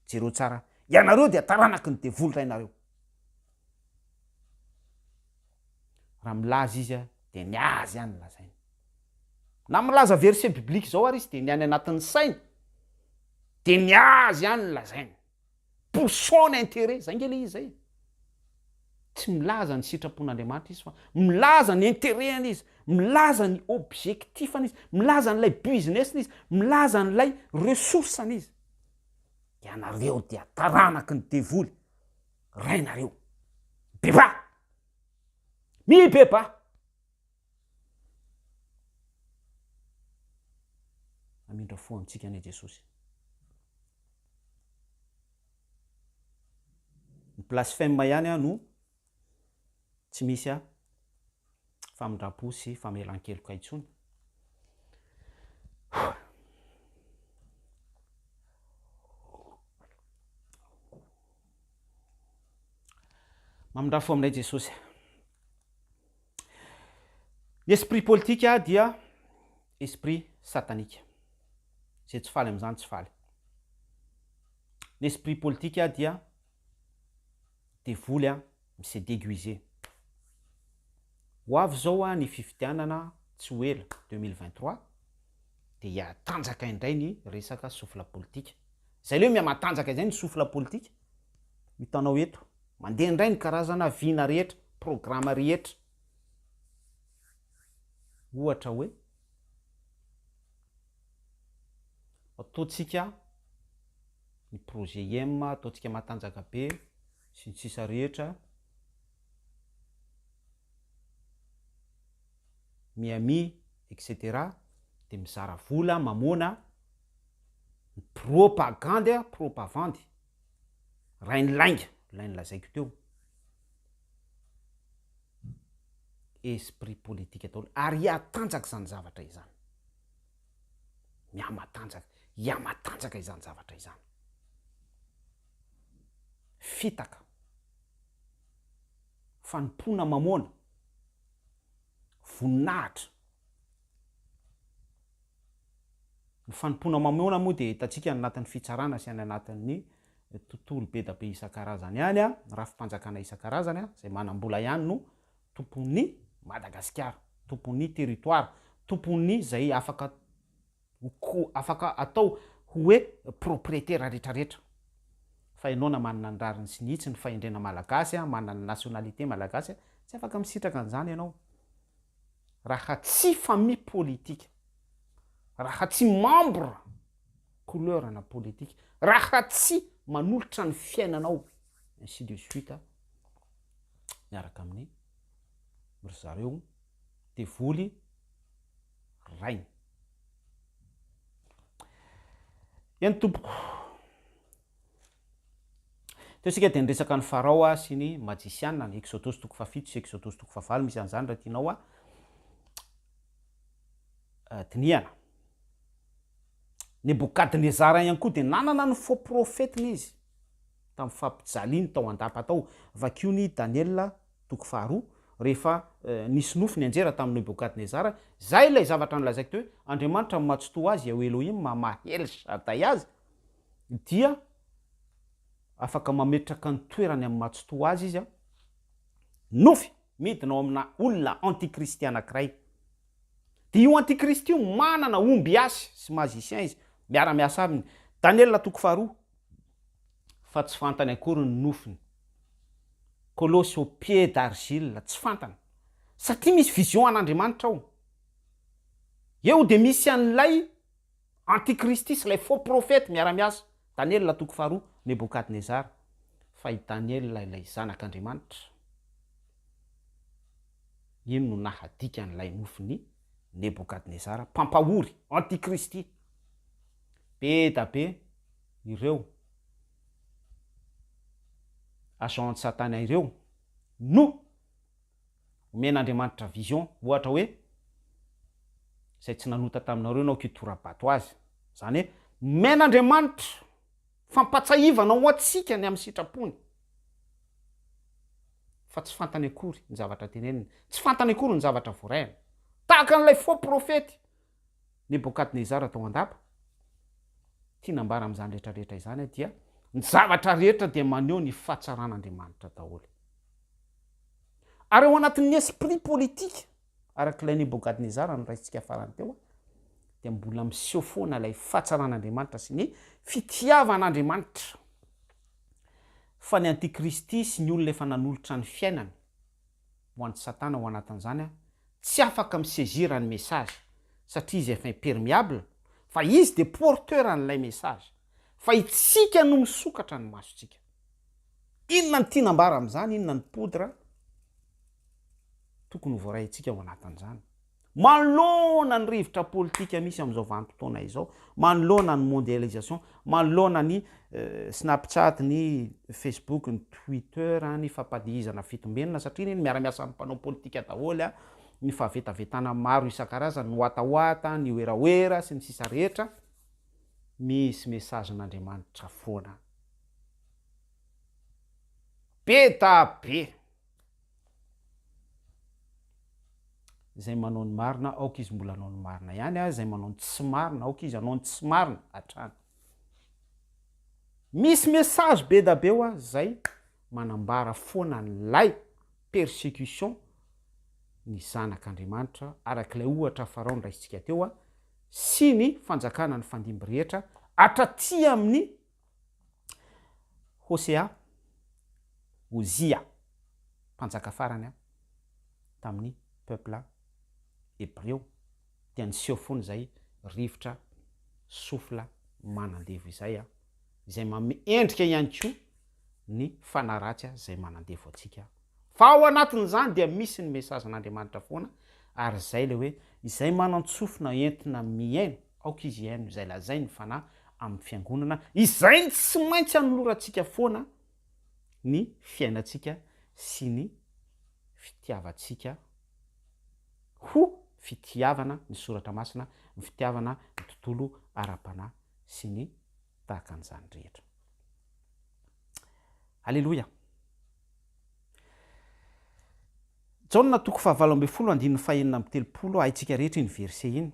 Jereo tsara, ianareo dia taranaky ny devoly rainareo. Raha milaza izy dia ny azy ihany lazainy. Na milaza verset biblique zao ary izy dia ny any anatin'ny sainy dia ny azy ihany no lazainy. Pour son intérêt, zay nge le izy zay e. Tsy milaza ny sitrapon'Andriamanitra izy fa milaza ny intérêt-ny izy, milaza ny objectif-ny izy, milaza an'ilay business-ny izy, milaza an'ilay ressource-ny izy. Ianareo dia taranaky ny devoly, rainareo. Mibebaha! Mibebaha! Hamindra fo amintsika anie Jesosy. Ny blasphème ihany no tsy misy famindram-po sy famelan-keloka intsony. Mamindra fo aminay Jesosy. Ny esprit politique dia esprit satanique. Izay tsy faly amin'izany tsy faly. Ny esprit politique dia devoly mi-se déguiser. Ho avy izao ny fifidianana tsy ho ela, 2023, dia hihatanjaka indray ny resaka souffle politique. Izay ilay hoe mihamatanjaka izay ny souffle politique, hitanao eto. Mandeha indray ny karazana vina rehetra, programa rehetra. Ohatra hoe, ataontsika ny projet IEM, ataontsika matanjaka be, sy ny sisa rehetra, Miami, etc. Dia mizara vola, mamoana, ny propagandy, propavandy. Rainilainga, ilay nolazaiko teo. Esprit politique daholo. Ary hihatanjaka izany zavatra izany. Mihamatanjaka, hihamatanjaka izany zavatra izany. Fitaka. Fanompoana mamoana. Voninahitra. Ny fanompoana mamoana moa dia hitantsika any anatin'ny fitsarana sy any anatin'ny tontolo be da be isan-karazany any, rafi-panjakana isan-karazany, izay manam-bola ihany no tompon'ny Madagasikara, tompon'ny territoire, tompon'ny izay afaka ho afaka atao hoe propriétaire retraretra. Fa ianao na manana ny rariny sy ny hitsiny, fahendrena malagasy, manana ny nationalité malagasy, tsy afaka misitraka an'izany ianao. raha tsy famille politique, raha tsy membre couleur na politique, raha tsy manolotra ny fiainanao ainsi de suite miaraka amin'ny ry zareo devoly rainy. Eny tompoko. Teo isika dia niresaka an'i Farao sy ny majisiana, ny Eksodosy toko fahafito sy Eksodosy toko fahavalo, misy an'izany raha tianao dinihana. Nebokadnezara ihany koa dia nanana ny faux profetiny izy tamin'ny fampijaliany tao an-dapa tao. Vakio ny Daniela toko faharoa, rehefa nisy nofy nianjera tamin'i Nebokadnezara, izay ilay zavatra nolazaiko teo hoe Andriamanitra no mahatsitoha azy, Yahweh Elohim, maha El Shaddai azy, dia afaka mametraka ny toerany amin'ny maha tsitoha azy izy an, nofy midina ao amina olona antikristy anankiray, dia io antikristy io manana ombiasy sy magicien izy miara-miasa aminy, Daniela toko faharoa, fa tsy fantany akory ny nofiny, Colosse au pied d'argile, tsy fantany, satria misy vision an'Andriamanitra ao, eo dia misy an'ilay Antikristy sy ilay faux prophète miara-miasa, Daniela toko faharoa, Nebokadnezara, fa i Daniela ilay zanak'Andriamanitra, iny no nahadika an'ilay nofin'i Nebokadnezara, mpampahory, antikristy. Be da be ireo agent-n'i Satana ireo no Omen'Andriamanitra vision, ohatra hoe, izay tsy nanota taminareo ianao kitora-bato azy. Izany hoe, omen'Andriamanitra fampatsahivana ho antsika ny amin'ny sitrapony, fa tsy fantany akory ny zavatra teneniny, tsy fantany akory ny zavatra voarainy. Tahaka an'ilay faux profety Nebokadnezara tao an-dapa, tiana ambara amin'izany rehetra rehetra izany dia ny zavatra rehetra dia maneho ny fahatsaran'Andriamanitra daholo. Ary ao anatin'ny esprit politique, araka ilay Nebokadnezara noraisintsika farany teo, dia mbola miseho foana ilay fahatsaran'Andriamanitra sy ny fitiavan'Andriamanitra. Fa ny antikristy sy ny olona efa nanolotra ny fiainany ho an'i satana ao anatin'izany tsy afaka mi-saisir ny message satria izy efa impermeable fa izy dia porteur an'ilay message fa itsika no misokatra ny masontsika. Inona no tiana ambara amin'izany? Inona ny poudre tokony ho voaraintsika ao anatin'izany? Manoloana ny rivotra politika misy amin'izao vanim-potoana izao, manoloana ny mondialisation, manoloana ny Snapchat, ny Facebook, ny Twitter, ny fampadihizana fitombenana, satria anie miara-miasa amin'ny mpanao politika daholo ny fahavetavetana maro isan-karazany, ny watawata, ny werawera, sy ny sisa rehetra, misy message-n'Andriamanitra foana. Be da be! Izay manao ny marina, aoka izy mbola hanao ny marina ihany, ary izay manao ny tsy marina, aoka izy hanao ny tsy marina hatrany. Misy message be da be hoa zay manambara foana an'ilay persecution ny zanak'Andriamanitra arak'ilay ohatra Farao noraisintsika teo sy ny fanjakana nifandimby rehetra hatraty amin'ny Hosea, Ozia, mpanjaka farany tamin'ny peuple hebreo, dia niseho foana izay rivotra souffle manandevo izay, izay manome endrika ihany koa ny fanahy ratsy izay manandevo antsika. Fa ao anatin'izany dia misy ny message-n'Andriamanitra foana, ary izay ilay hoe izay manan-tsofina entina mihaino, aoka izy hihaino izay lazain'ny Fanahy amin'ny fiangonana, izay no tsy maintsy anolorantsika foana ny fiainantsika sy ny fitiavantsika ho fitiavana ny Soratra Masina, ny fitiavana ny tontolo ara-panahy sy ny tahaka an'izany rehetra. Aleloia! Jaona toko fahavalo ambinifolo andininy fahenina amby telopolo, haintsika rehetra iny verset iny.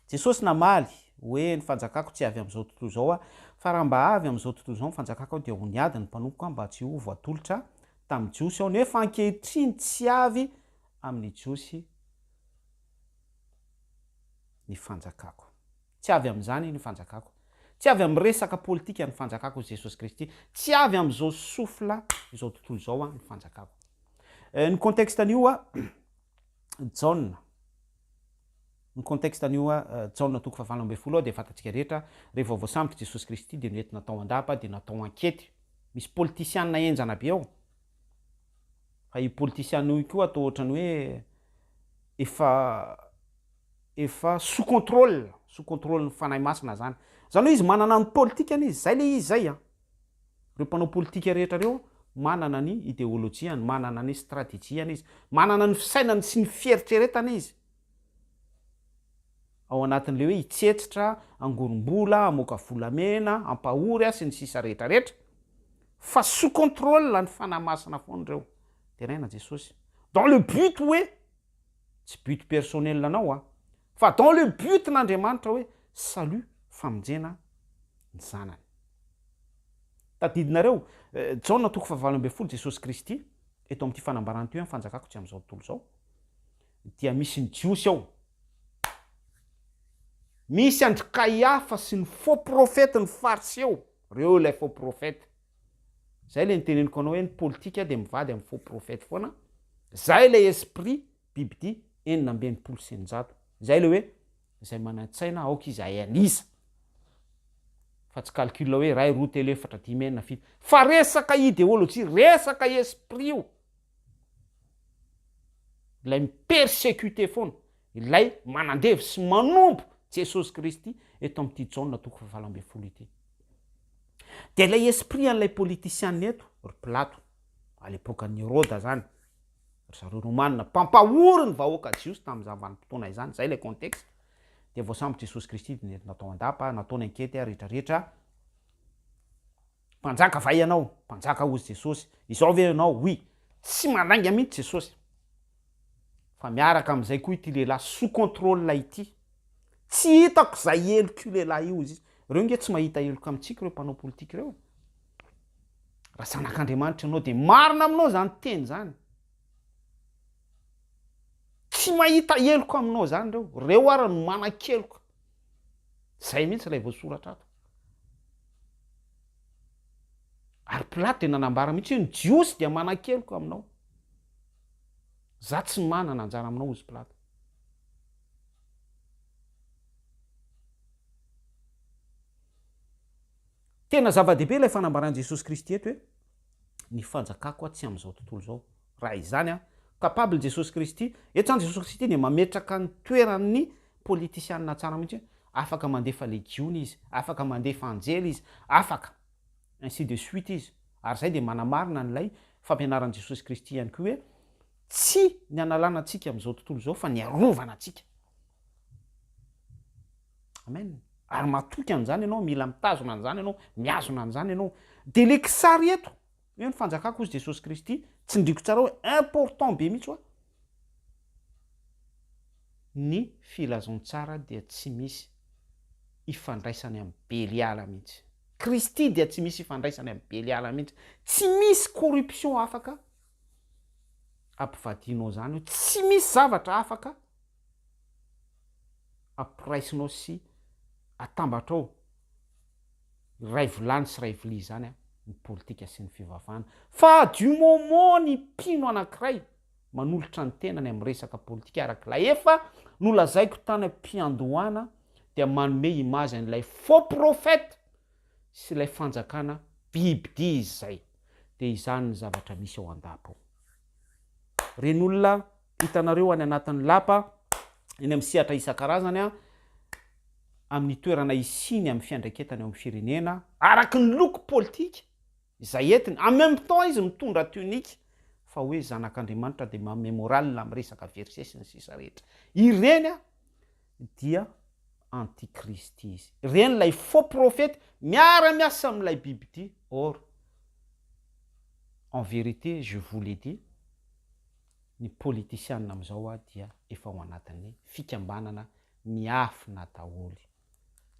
Jesosy namaly hoe, Ny fanjakako tsy avy amin'izao tontolo izao, fa raha mba avy amin'izao tontolo izao ny fanjakako dia ho niady ny mpanompoko mba tsy ho voatolotra tamin'ny Jiosy aho, nefa ankehitriny tsy avy amin'ny Jiosy ny fanjakako. Tsy avy amin'izany ny fanjakako. Tsy avy amin'ny resaka politika ny fanjakako, hoy Jesosy Kristy. Tsy avy amin'izao souffle izao tontolo izao ny fanjakako. Ny contexte an'io Jaona, ny contexte an'io Jaona toko fahavalo ambinifolo ao dia fantatsika rehetra, rehefa voasambotra Jesosy Kristy dia noentina tao an-dapa dia natao ankety. Misy politisiana henjana be ao. Fa io politisiana io koa atao ohatran'ny hoe efa efa sous contrôle, sous contrôle ny Fanahy Masina zany. Zany hoe izy manana ny politikany izy, zay le izy zay an. Reo mpanao politika rehetra reo manana ny ideolojiany, manana ny stratejiany izy, manana ny fisainany sy ny fieritreretany izy. Ao anatin'le hoe hitsetsitra, hangorom-bola, hamoaka volamena, hampahory sy ny sisa rehetra rehetra. Fa sous contrôle ny Fanahy Masina foana reo. Deraina Jesosy. Dans le but hoe tsy but personnel anao a, fa dans le but n'Andriamanitra hoe salut, famonjena ny zanany. Tadidinareo, Jaona toko fahavalo ambinifolo, Jesosy Kristy, eto amin'ity fanambarana ity hoe ny fanjakako tsy amin'izao tontolo izao, dia misy ny Jiosy ao, misy an-dry Kaiafa sy ny faux prophète, ny Fariseo, reo ilay faux prophète. Zay le niteneniko anao hoe ny politika dia mivady amin'ny faux prophète foana, zay ilay esprit bibidia 666, zay le hoe izay manan-tsaina aoka izy hahay an'isa, fa tsy calcul hoe iray, roa, telo, efatra, dimy, enina, fito, fa resaka ideologie, resaka esprit io, ilay mi-persecuter foana, ilay manandevo sy manompo Jesosy Kristy eto amin'ity Jaona toko fahavalo ambinifolo ity. Dia ilay esprit an'ilay politician eto, ry Pilato, à l'époque an'i Heroda zany, ry zareo Romana, mpampahory ny vahoaka jiosy tamin'izany vanim-potoana izany, zay ilay contexte, dia voasambotra Jesosy Kristy dia nentina tao an-dapa, nataony ankety rehetra rehetra, mpanjaka va ianao? Mpanjaka hozy Jesosy, izao ve ianao? Oui, tsy mandainga mihitsy Jesosy, fa miaraka amin'izay koa ity lehilahy sous contrôle ity, Tsy hitako izay helok'io lehilahy io hozy izy. Ireo nge tsy mahita heloka amintsika ireo mpanao politika ireo e. Raha zanak'Andriamanitra ianao dia marina aminao izany teny izany. Tsy mahita heloka aminao izany ireo. Ireo ara no manan-keloka. Izay mihitsy ilay voasoratra ato. Pilato dia nanambara mihitsy hoe ny Jiosy dia manan-keloka aminao. Za tsy manana anjara aminao hozy Pilato. Tena zava-dehibe ilay fanambaran'i Jesosy Kristy eto hoe ny fanjakako tsy amin'izao tontolo izao. Raha izany an, capable Jesosy Kristy, eto izany Jesosy Kristy dia mametraka ny toeran'ny politisianina tsara mihitsy hoe afaka mandefa legiona izy, afaka mandefa anjely izy, afaka ainsi de suite izy. Ary izay dia manamarina an'ilay fampianaran'i Jesosy Kristy ihany koa hoe tsy ny hanalana antsika amin'izao tontolo izao fa ny harovana antsika. Amen. Ary matoky an'izany ianao, mila mitazona an'izany ianao, mihazona an'izany ianao. Dia le kisary eto, hoe ny fanjakako hozy Jesosy Kristy, tsindriko tsara hoe important be mihitsy hoa. Ny filazantsara dia tsy misy ifandraisany amin'i Beliala mihitsy. Kristy dia tsy misy ifandraisany amin'i Beliala mihitsy. Tsy misy corruption afaka ampivadianao izany io, tsy misy zavatra afaka ampiraisinao sy atambatrao iray vilany sy iray vilia izany ny politika sy ny fivavahana. Fa du moment ny mpino anankiray manolotra ny tenany amin'ny resaka politika araka ilay efa nolazaiko tany am-piandohana dia manome image an'ilay faux prophète sy ilay fanjakana bibidia izy izay. Dia izany ny zavatra misy ao an-dapa ao. Ireny olona hitanareo any anatin'ny lapa, eny amin'ny sehatra isan-karazany, amin'ny toerana isiany amin'ny fiandraiketany eo amin'ny firenena, araka ny loko politika izay entiny, en même temps izy mitondra tunique, fa hoe zanak'Andriamanitra dia manome morale amin'ny resaka verset sy ny sisa rehetra. Ireny dia antikristy izy. Ireny ilay faux prophète miara-miasa amin'ilay bibidia. Or, en vérité, je vous l'ai dit, ny politisianina amin'izao dia efa ao anatin'ny fikambanana miafina daholo.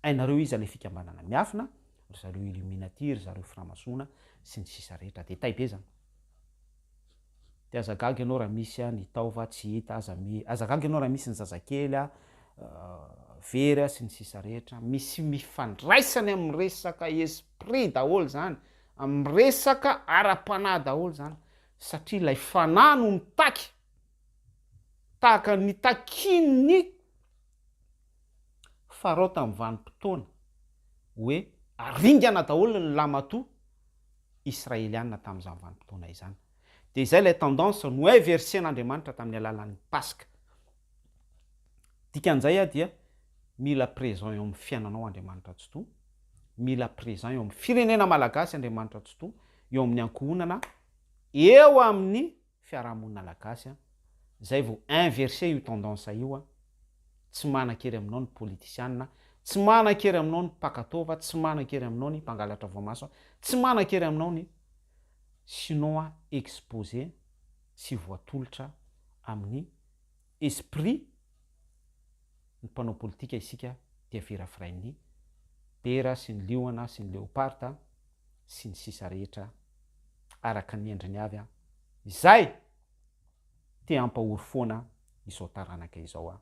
Hainareo iza ilay fikambanana miafina, ry zareo Illuminati, ry zareo framasona, sy ny sisa rehetra. Détail be zany. Dia aza gaga ianao raha misy ny taova tsy hita, aza mi, aza gaga ianao raha misy ny zazakely very sy ny sisa rehetra. Misy mifandraisany amin'ny resaka esprit daholo zany, amin'ny resaka ara-panahy daholo zany. Satria ilay fanahy no mitaky, tahaka ny nitakian'ny Farao tamin'ny vanim-potoana hoe aringana daholo ny lamatoa israeliana tamin'izany vanim-potoana izany. Dia izay ilay tendance no-inverser-n'Andriamanitra tamin'ny alalan'ny Paska. Dikan'izay dia mila présent eo amin'ny fiainanao Andriamanitra Tsitoha, mila présent eo amin'ny firenena malagasy Andriamanitra Tsitoha, eo amin'ny ankohonana, eo amin'ny fiarahamonina lagasy an, zay vao inverser io tendance io an, tsy manan-kery aminao ny politisianina, tsy manan-kery aminao ny mpaka taova, tsy manan-kery aminao ny mpangalatra voamaso, tsy manan-kery aminao ny sinon an exposer sy voatolotra amin'ny esprit ny mpanao politika isika dia virafirain'ny bera sy ny liona sy ny leoparda sy ny sisa rehetra araka ny endriny avy an! Izay te hampahory foana izao taranaka izao an!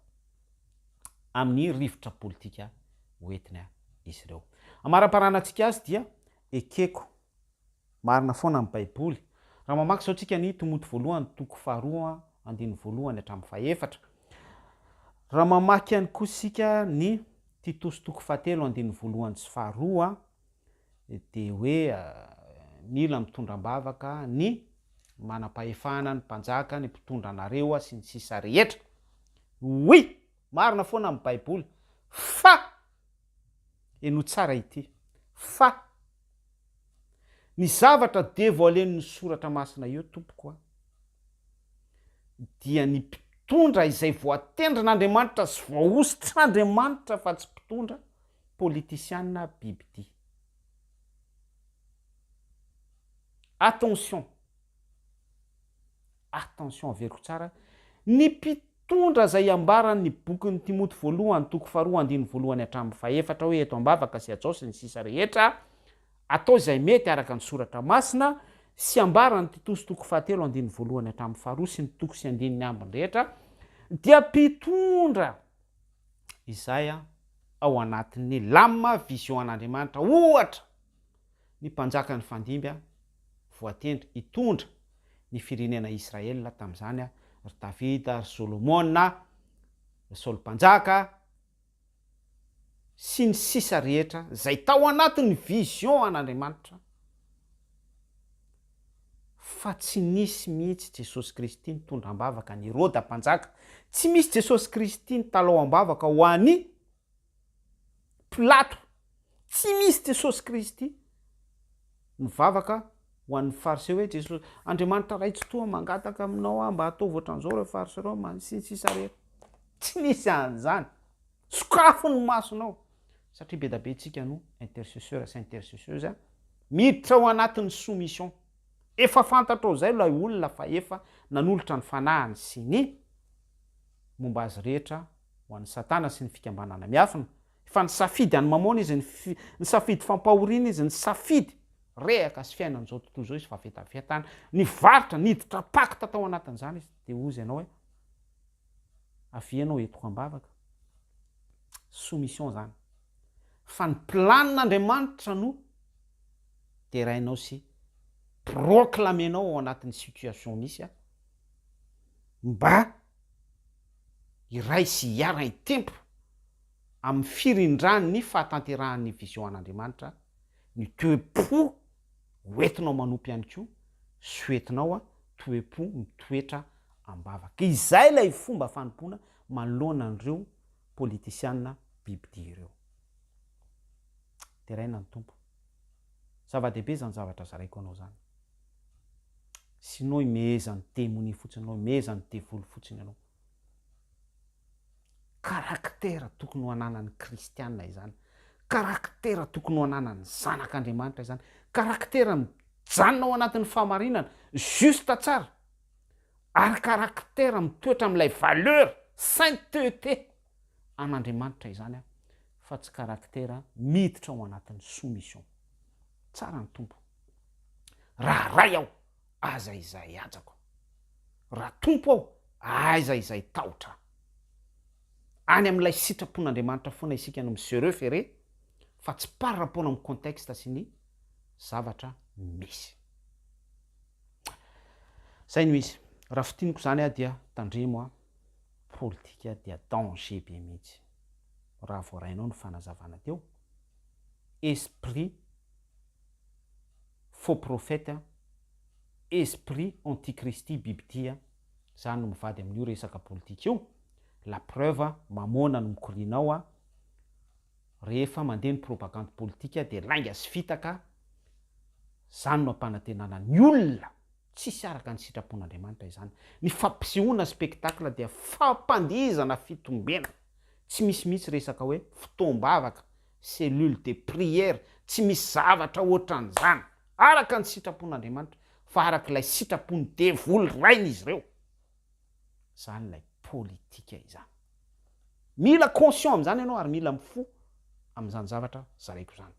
Amin'ny rivotra politika hoentiny izy ireo. Amaraparanantsika azy dia ekeko marina foana ny baiboly. Raha mamaky izao tsika ny Timoty voalohany toko faharoa andininy voalohany hatramin'ny fahefatra. Raha mamaky ihany koa isika ny Titosy toko fahatelo andininy voalohany sy faharoa dia hoe mila mitondra am-bavaka ny manam-pahefana, ny mpanjaka, ny mpitondra anareo sy ny sisa rehetra. Oui! Marina foana amin'ny Baiboly. Fa! Henoy tsara ity. Fa! Ny zavatra devoilen'ny soratra masina eo tompoko a, dia ny mpitondra izay voatendrin'Andriamanitra sy voahositr'Andriamanitra fa tsy mpitondra politisiana bibidia. Attention! Attention averiko tsara, ny mpitondra izay ambaran'ny bokin'ny Timoty voalohany toko faharoa andininy voalohany hatramin'ny fahefatra hoe eto am-bavaka sy hajao sy ny sisa rehetra, atao izay mety araka ny soratra masina, sy ambaran'ny Titosy toko fahatelo andininy voalohany hatramin'ny faharoa sy ny toko sy andininy ambiny rehetra, dia mpitondra izay ao anatin'ny lamina vision an'Andriamanitra, ohatra ny mpanjaka nifandimby. voatendry hitondra ny firenena Israel tamin'izany, ry Davida, ry Solomona, ry Saoly Mpanjaka, sy ny sisa rehetra izay tao anatin'ny vision an'Andriamanitra fa tsy nisy mihitsy Jesosy Kristy nitondra am-bavaka an'i Heroda mpanjaka, tsy misy Jesosy Kristy nitalao am-bavaka ho an'i Pilato, tsy misy Jesosy Kristy nivavaka ho an'ny Fariseo hoe Jesosy, Andriamanitra Ray Tsitoha mangataka aminao aho mba ataovy ohatran'izao ireo Fariseo ireo, sy ny sisa rehetra. Tsy nisy an'izany. Sokafo ny masonao. Satria be da be tsika no intercesseur sy intercesseuse miditra ao anatin'ny soumission. Efa fantatrao izay ilay olona fa efa nanolotra ny fanahiny sy ny momba azy rehetra ho an'i Satana sy ny fikambanana miafina. Efa nisafidy an'i Mamôna izy, nisafidy fampahoriana izy, nisafidy rehaka sy fiainan'izao tontolo izao izy, fahavetavetana, nivarotra, niditra pacte tao anatin'izany izy. Dia hozy ianao hoe, avia ianao entiko am-bavaka. Soumission izany. Fa ny planin'Andriamanitra no derainao sy proclamenao ao anatin'ny situation misy mba hiray sy hiara-hitempo amin'ny firindran'ny fahatanterahan'ny vision an'Andriamanitra ny toe-po hoentinao manompo ihany koa sy hoentinao toe-po mitoetra am-bavaka. Izay ilay fomba fanompoana manoloana an'ireo politisiana bibidia ireo. Deraina ny Tompo. Zava-dehibe izany zavatra zaraiko anao izany. Sinon imehezan'ny demonia fotsiny ianao, imehezan'ny devoly fotsiny ianao. Caractère tokony ho ananan'ny kristiana izany. Caractère tokony ho ananan'ny zanak'Andriamanitra izany. Caractère mijanona ao anatin'ny fahamarinana, juste tsara. Ary caractère mitoetra amin'ilay valeur, sainteté an'Andriamanitra izany fa tsy caractère miditra ao anatin'ny soumission. Tsara ny Tompo. Raha Ray aho, aza izay hajako. Raha Tompo aho, aiza izay tahotra. Any amin'ilay sitrapon'Andriamanitra foana isika no mi-se referer fa tsy par rapport amin'ny contexte sy ny zavatra misy. Zay no izy. Raha fintiniko izany aho dia tandremo a, politika dia danger be mihitsy. Raha voarainao ny fanazavana teo, esprit faux prophète, esprit antichristy bibidia, zany no mivady amin'io resaka politika io, la preuve mamoana no mikoriana ao a, rehefa mandeha ny propagande politika dia lainga sy fitaka, zany no ampanantenana ny olona, tsisy araka ny sitrapon'Andriamanitra izany, ny fampisehoana spectacle dia fampandihizana fitombenana, tsy misy mihitsy resaka hoe fotoam-bavaka, cellule de prière, tsy misy zavatra ohatran'izany, araka ny sitrapon'Andriamanitra, fa araka ilay sitrapon'ny devoly rain'izy ireo. Izany ilay politika izany. Mila conscient amin'izany ianao ary mila mifoha amin'izany zavatra zaraiko izany.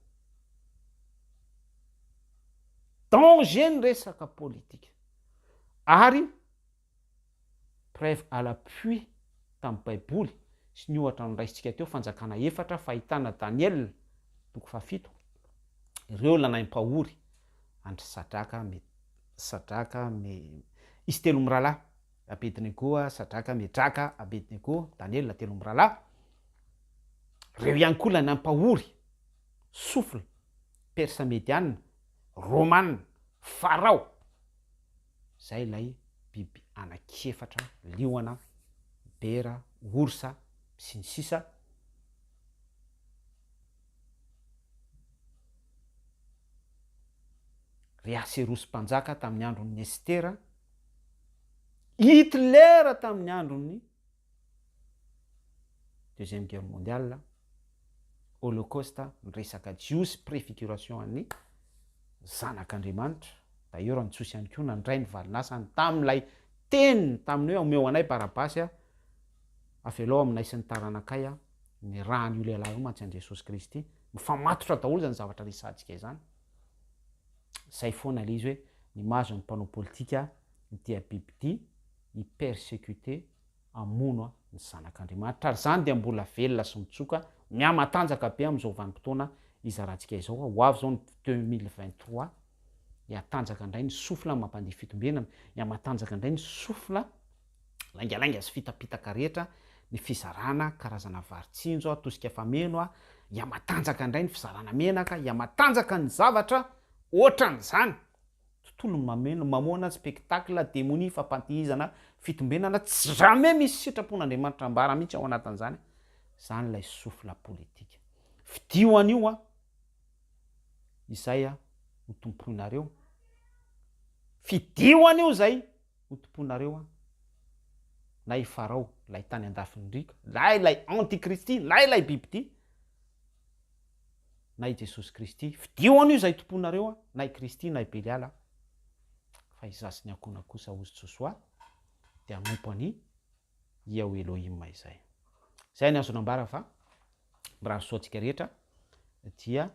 Danger ny resaka politika. Ary preuve à l'appui tamin'ny baiboly sy ny ohatra noraisintsika teo fanjakana efatra fahitana Daniel toko fahafito ireo lanaim-pahory an-dry Sadraka Me Sadraka Me izy telo mirahalahy Abednego Sadraka Medraka Abednego Daniela telo mirahalahy ireo ihany koa lanaim-pahory souffle Persa Mediana Romana Farao Zay ilay biby anakiefatra, liona, bera, orsa, sy ny sisa Ry Aserosy mpanjaka tamin'ny andron'i Estera, Hitler tamin'ny andron'ny Deuxième guerre mondiale, Holocauste, ny resaka jiosy, préfiguration an'ny zanak'Andriamanitra, d'ailleurs ny jiosy ihany koa nandray ny valin'asany tamin'ilay teniny tamin'ny hoe omeo anay Barabasy a, avelao aminay sy ny taranakay a, ny ràn'io lehilahy io mantsy an'i Jesosy Kristy, mifamatotra daholo izany zavatra resahantsika izany, zay foana ilay izy hoe ny mahazo ny mpanao politika dia bibidia hi-persecuter hamono ny Zanak'Andriamanitra, ary izany dia mbola velona sy mitsoka, mihamatanjaka be amin'izao vanim-potoana izarantsika izao, ho avy izao ny 2023, Hihatanjaka indray ny souffle mampandeha fitombenana, hihamatanjaka indray ny souffle laingalainga sy fitapitaka rehetra, ny fizarana karazana vary tsinjo, tosika fameno, hihamatanjaka indray ny fizarana menaka, hihamatanjaka ny zavatra ohatran'izany. Tontolo mameno, mamoana, spectacle, demonia, fampantihizana, fitombenana, tsy jamais misy sitrapon'Andriamanitra ambara mihitsy ao anatin'izany, izany ilay souffle politika. Fidio an'io an! Izay ho tompoinareo. Fidio an'io izay ho tompoinareo an! Na i Farao, ilay tany andafin'ny riaka, na ilay antikristy, na ilay bibidia, na i Jesosy Kristy. Fidio an'io izay tompoinareo an! Na i Kristy na i Beliala. Fa izaho sy ny ankohonako kosa, hozy Josoa, dia hanompo an'i Yahweh Elohim izay. Izay ny azo nambara fa mirary soa antsika rehetra dia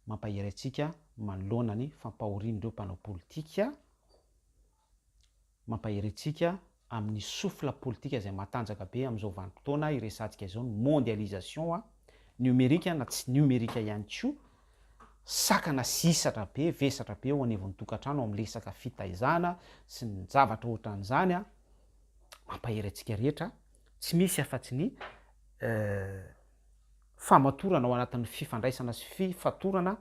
mampahery antsika manoloana ny fampahorian'ireo mpanao politika, mampahery antsika amin'ny souffle politika izay matanjaka be amin'izao vanim-potoana iresahantsika izao ny mondialisation numérique na tsy numérique ihany koa, sakana sy hisatra be, vesatra be eo anivon'ny tokantrano amin'ny resaka fitaizana sy ny zavatra ohatran'izany. Mampahery antsika rehetra, tsy misy afa-tsy ny famatorana ao anatin'ny fifandraisana sy fifatorana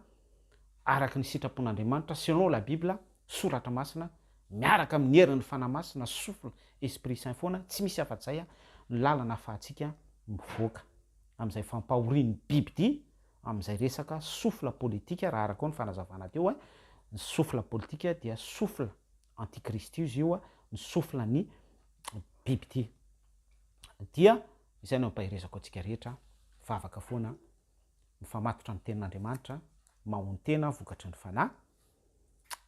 araka ny sitrapon'Andriamanitra, selon la Bible, Soratra Masina, miaraka amin'ny herin'ny Fanahy Masina, souffle, Esprit Saint foana, tsy misy afa-tsy izay ny lalana ahafahantsika mivoaka amin'izay fampahorian'ny bibidia, amin'izay resaka souffle politique, raha araka ny fanazavana teo, ny souffle politique dia souffle antikristy izy io, ny souffle ny bibidia. Dia izay no ampaherezako antsika rehetra, vavaka foana, mifamatotra amin'ny tenin'Andriamanitra, mahontena vokatry ny fanahy,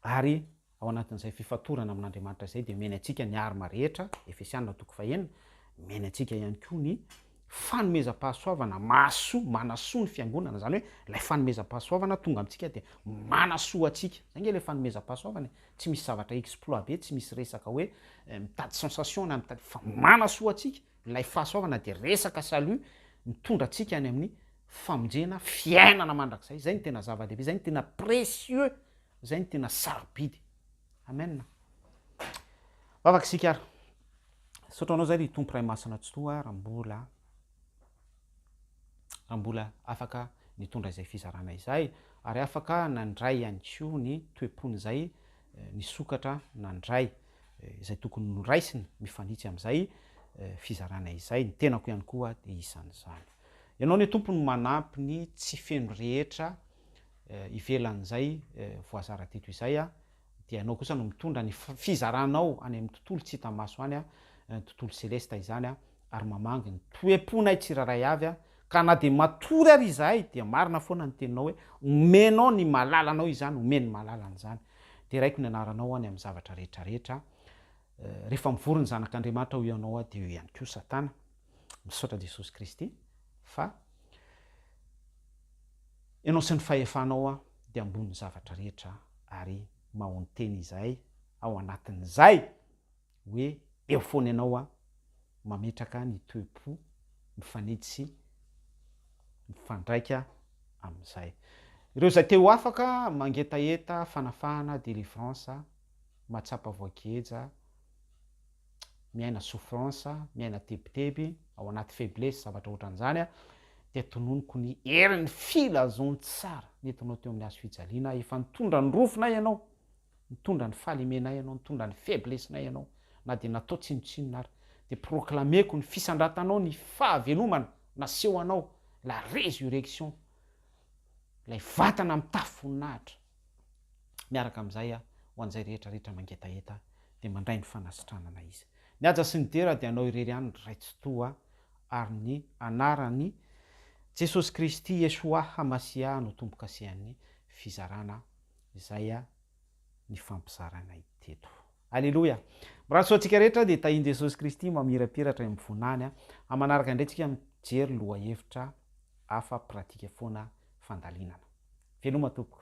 ary ao anatin'izay fifatorana amin'Andriamanitra izay dia omeny antsika ny arma rehetra, Efesiana toko fahenina, omeny antsika ihany koa ny fanomezam-pahasoavana mahasoa, manasoa ny fiangonana, izany hoe ilay fanomezam-pahasoavana tonga amintsika dia manasoa antsika, izay ange ilay fanomezam-pahasoavana e, tsy misy zavatra exploit be, tsy misy resaka hoe mitady sensation na mitady, fa manasoa antsika, ilay fahasoavana dia resaka salut mitondra antsika any amin'ny famonjena, fiainana mandrakizay, izay no tena zava-dehibe, izay no tena précieux, izay no tena sarobidy. Amen. Vavaka isika ary. Misaotra anao zay ry Tompo Ray Masina Tsitoha raha mbola raha mbola afaka nitondra izay fizarana izay ary afaka nandray ihany koa ny toe-pon'izay eh, nisokatra nandray eh, izay tokony noraisina mifanitsy amin'izay eh, fizarana izay. Ny tenako ihany koa dia isan'izany. Ianao ny Tompo no manampy ny tsy feno rehetra ivelan'izay voazara teto izay dia ianao kosa no mitondra ny fizaranao any amin'ny tontolo tsy hita maso any, ny tontolo selesta izany, ary mamangy ny toe-ponay tsirairay avy, ka na dia matory ary izahay dia marina foana ny teninao hoe omenao ny malalanao izany, omeny malalany izany. Deraiko ny anaranao any amin'ny zavatra rehetra rehetra. Rehefa mivory ny zanak'Andriamanitra hoy ianao dia eo ihany koa Satana. Misaotra Jesosy Kristy fa Ianao sy ny fahefanao dia ambonin'ny zavatra rehetra ary mahontena izahay ao anatin'izay hoe eo foana ianao mametraka ny toe-po mifanitsy sy mifandraika amin'izay. Ireo izay te ho afaka mangetaheta fanafahana, délivrance, mahatsapa voageja, miaina souffrance, miaina tebiteby, ao anaty faiblesse, zavatra ohatran'izany, dia tononiko ny herin'ny filazantsara nentinao teo amin'ny hazo fijaliana, efa nitondra ny rofinay ianao, nitondra ny fahalemenay ianao, nitondra ny faiblesse-nay ianao, na dia natao tsinontsinona ary, dia proclameko ny fisandratanao ny fahavelomana naseho anao, la résurrection, ilay vatana mitafy voninahitra. Miaraka amin'izay ho an'izay rehetra rehetra mangetaheta dia mandray ny fanasitranana izy. Ny haja sy ny dera dia anao irery ihany ry Ray Tsitoha ary ny anaran'i Jesosy Kristy Yeshua HaMasiah no tombokasehan'ny fizarana izay nifampizarana teto. Aleloia! Mirary soa antsika rehetra dia tahin'i Jesosy Kristy mamirapiratra eo amin'ny voninahiny. Amin'ny manaraka indray tsika mijery lohahevitra hafa pratika foana fandalinana. Veloma tompoko.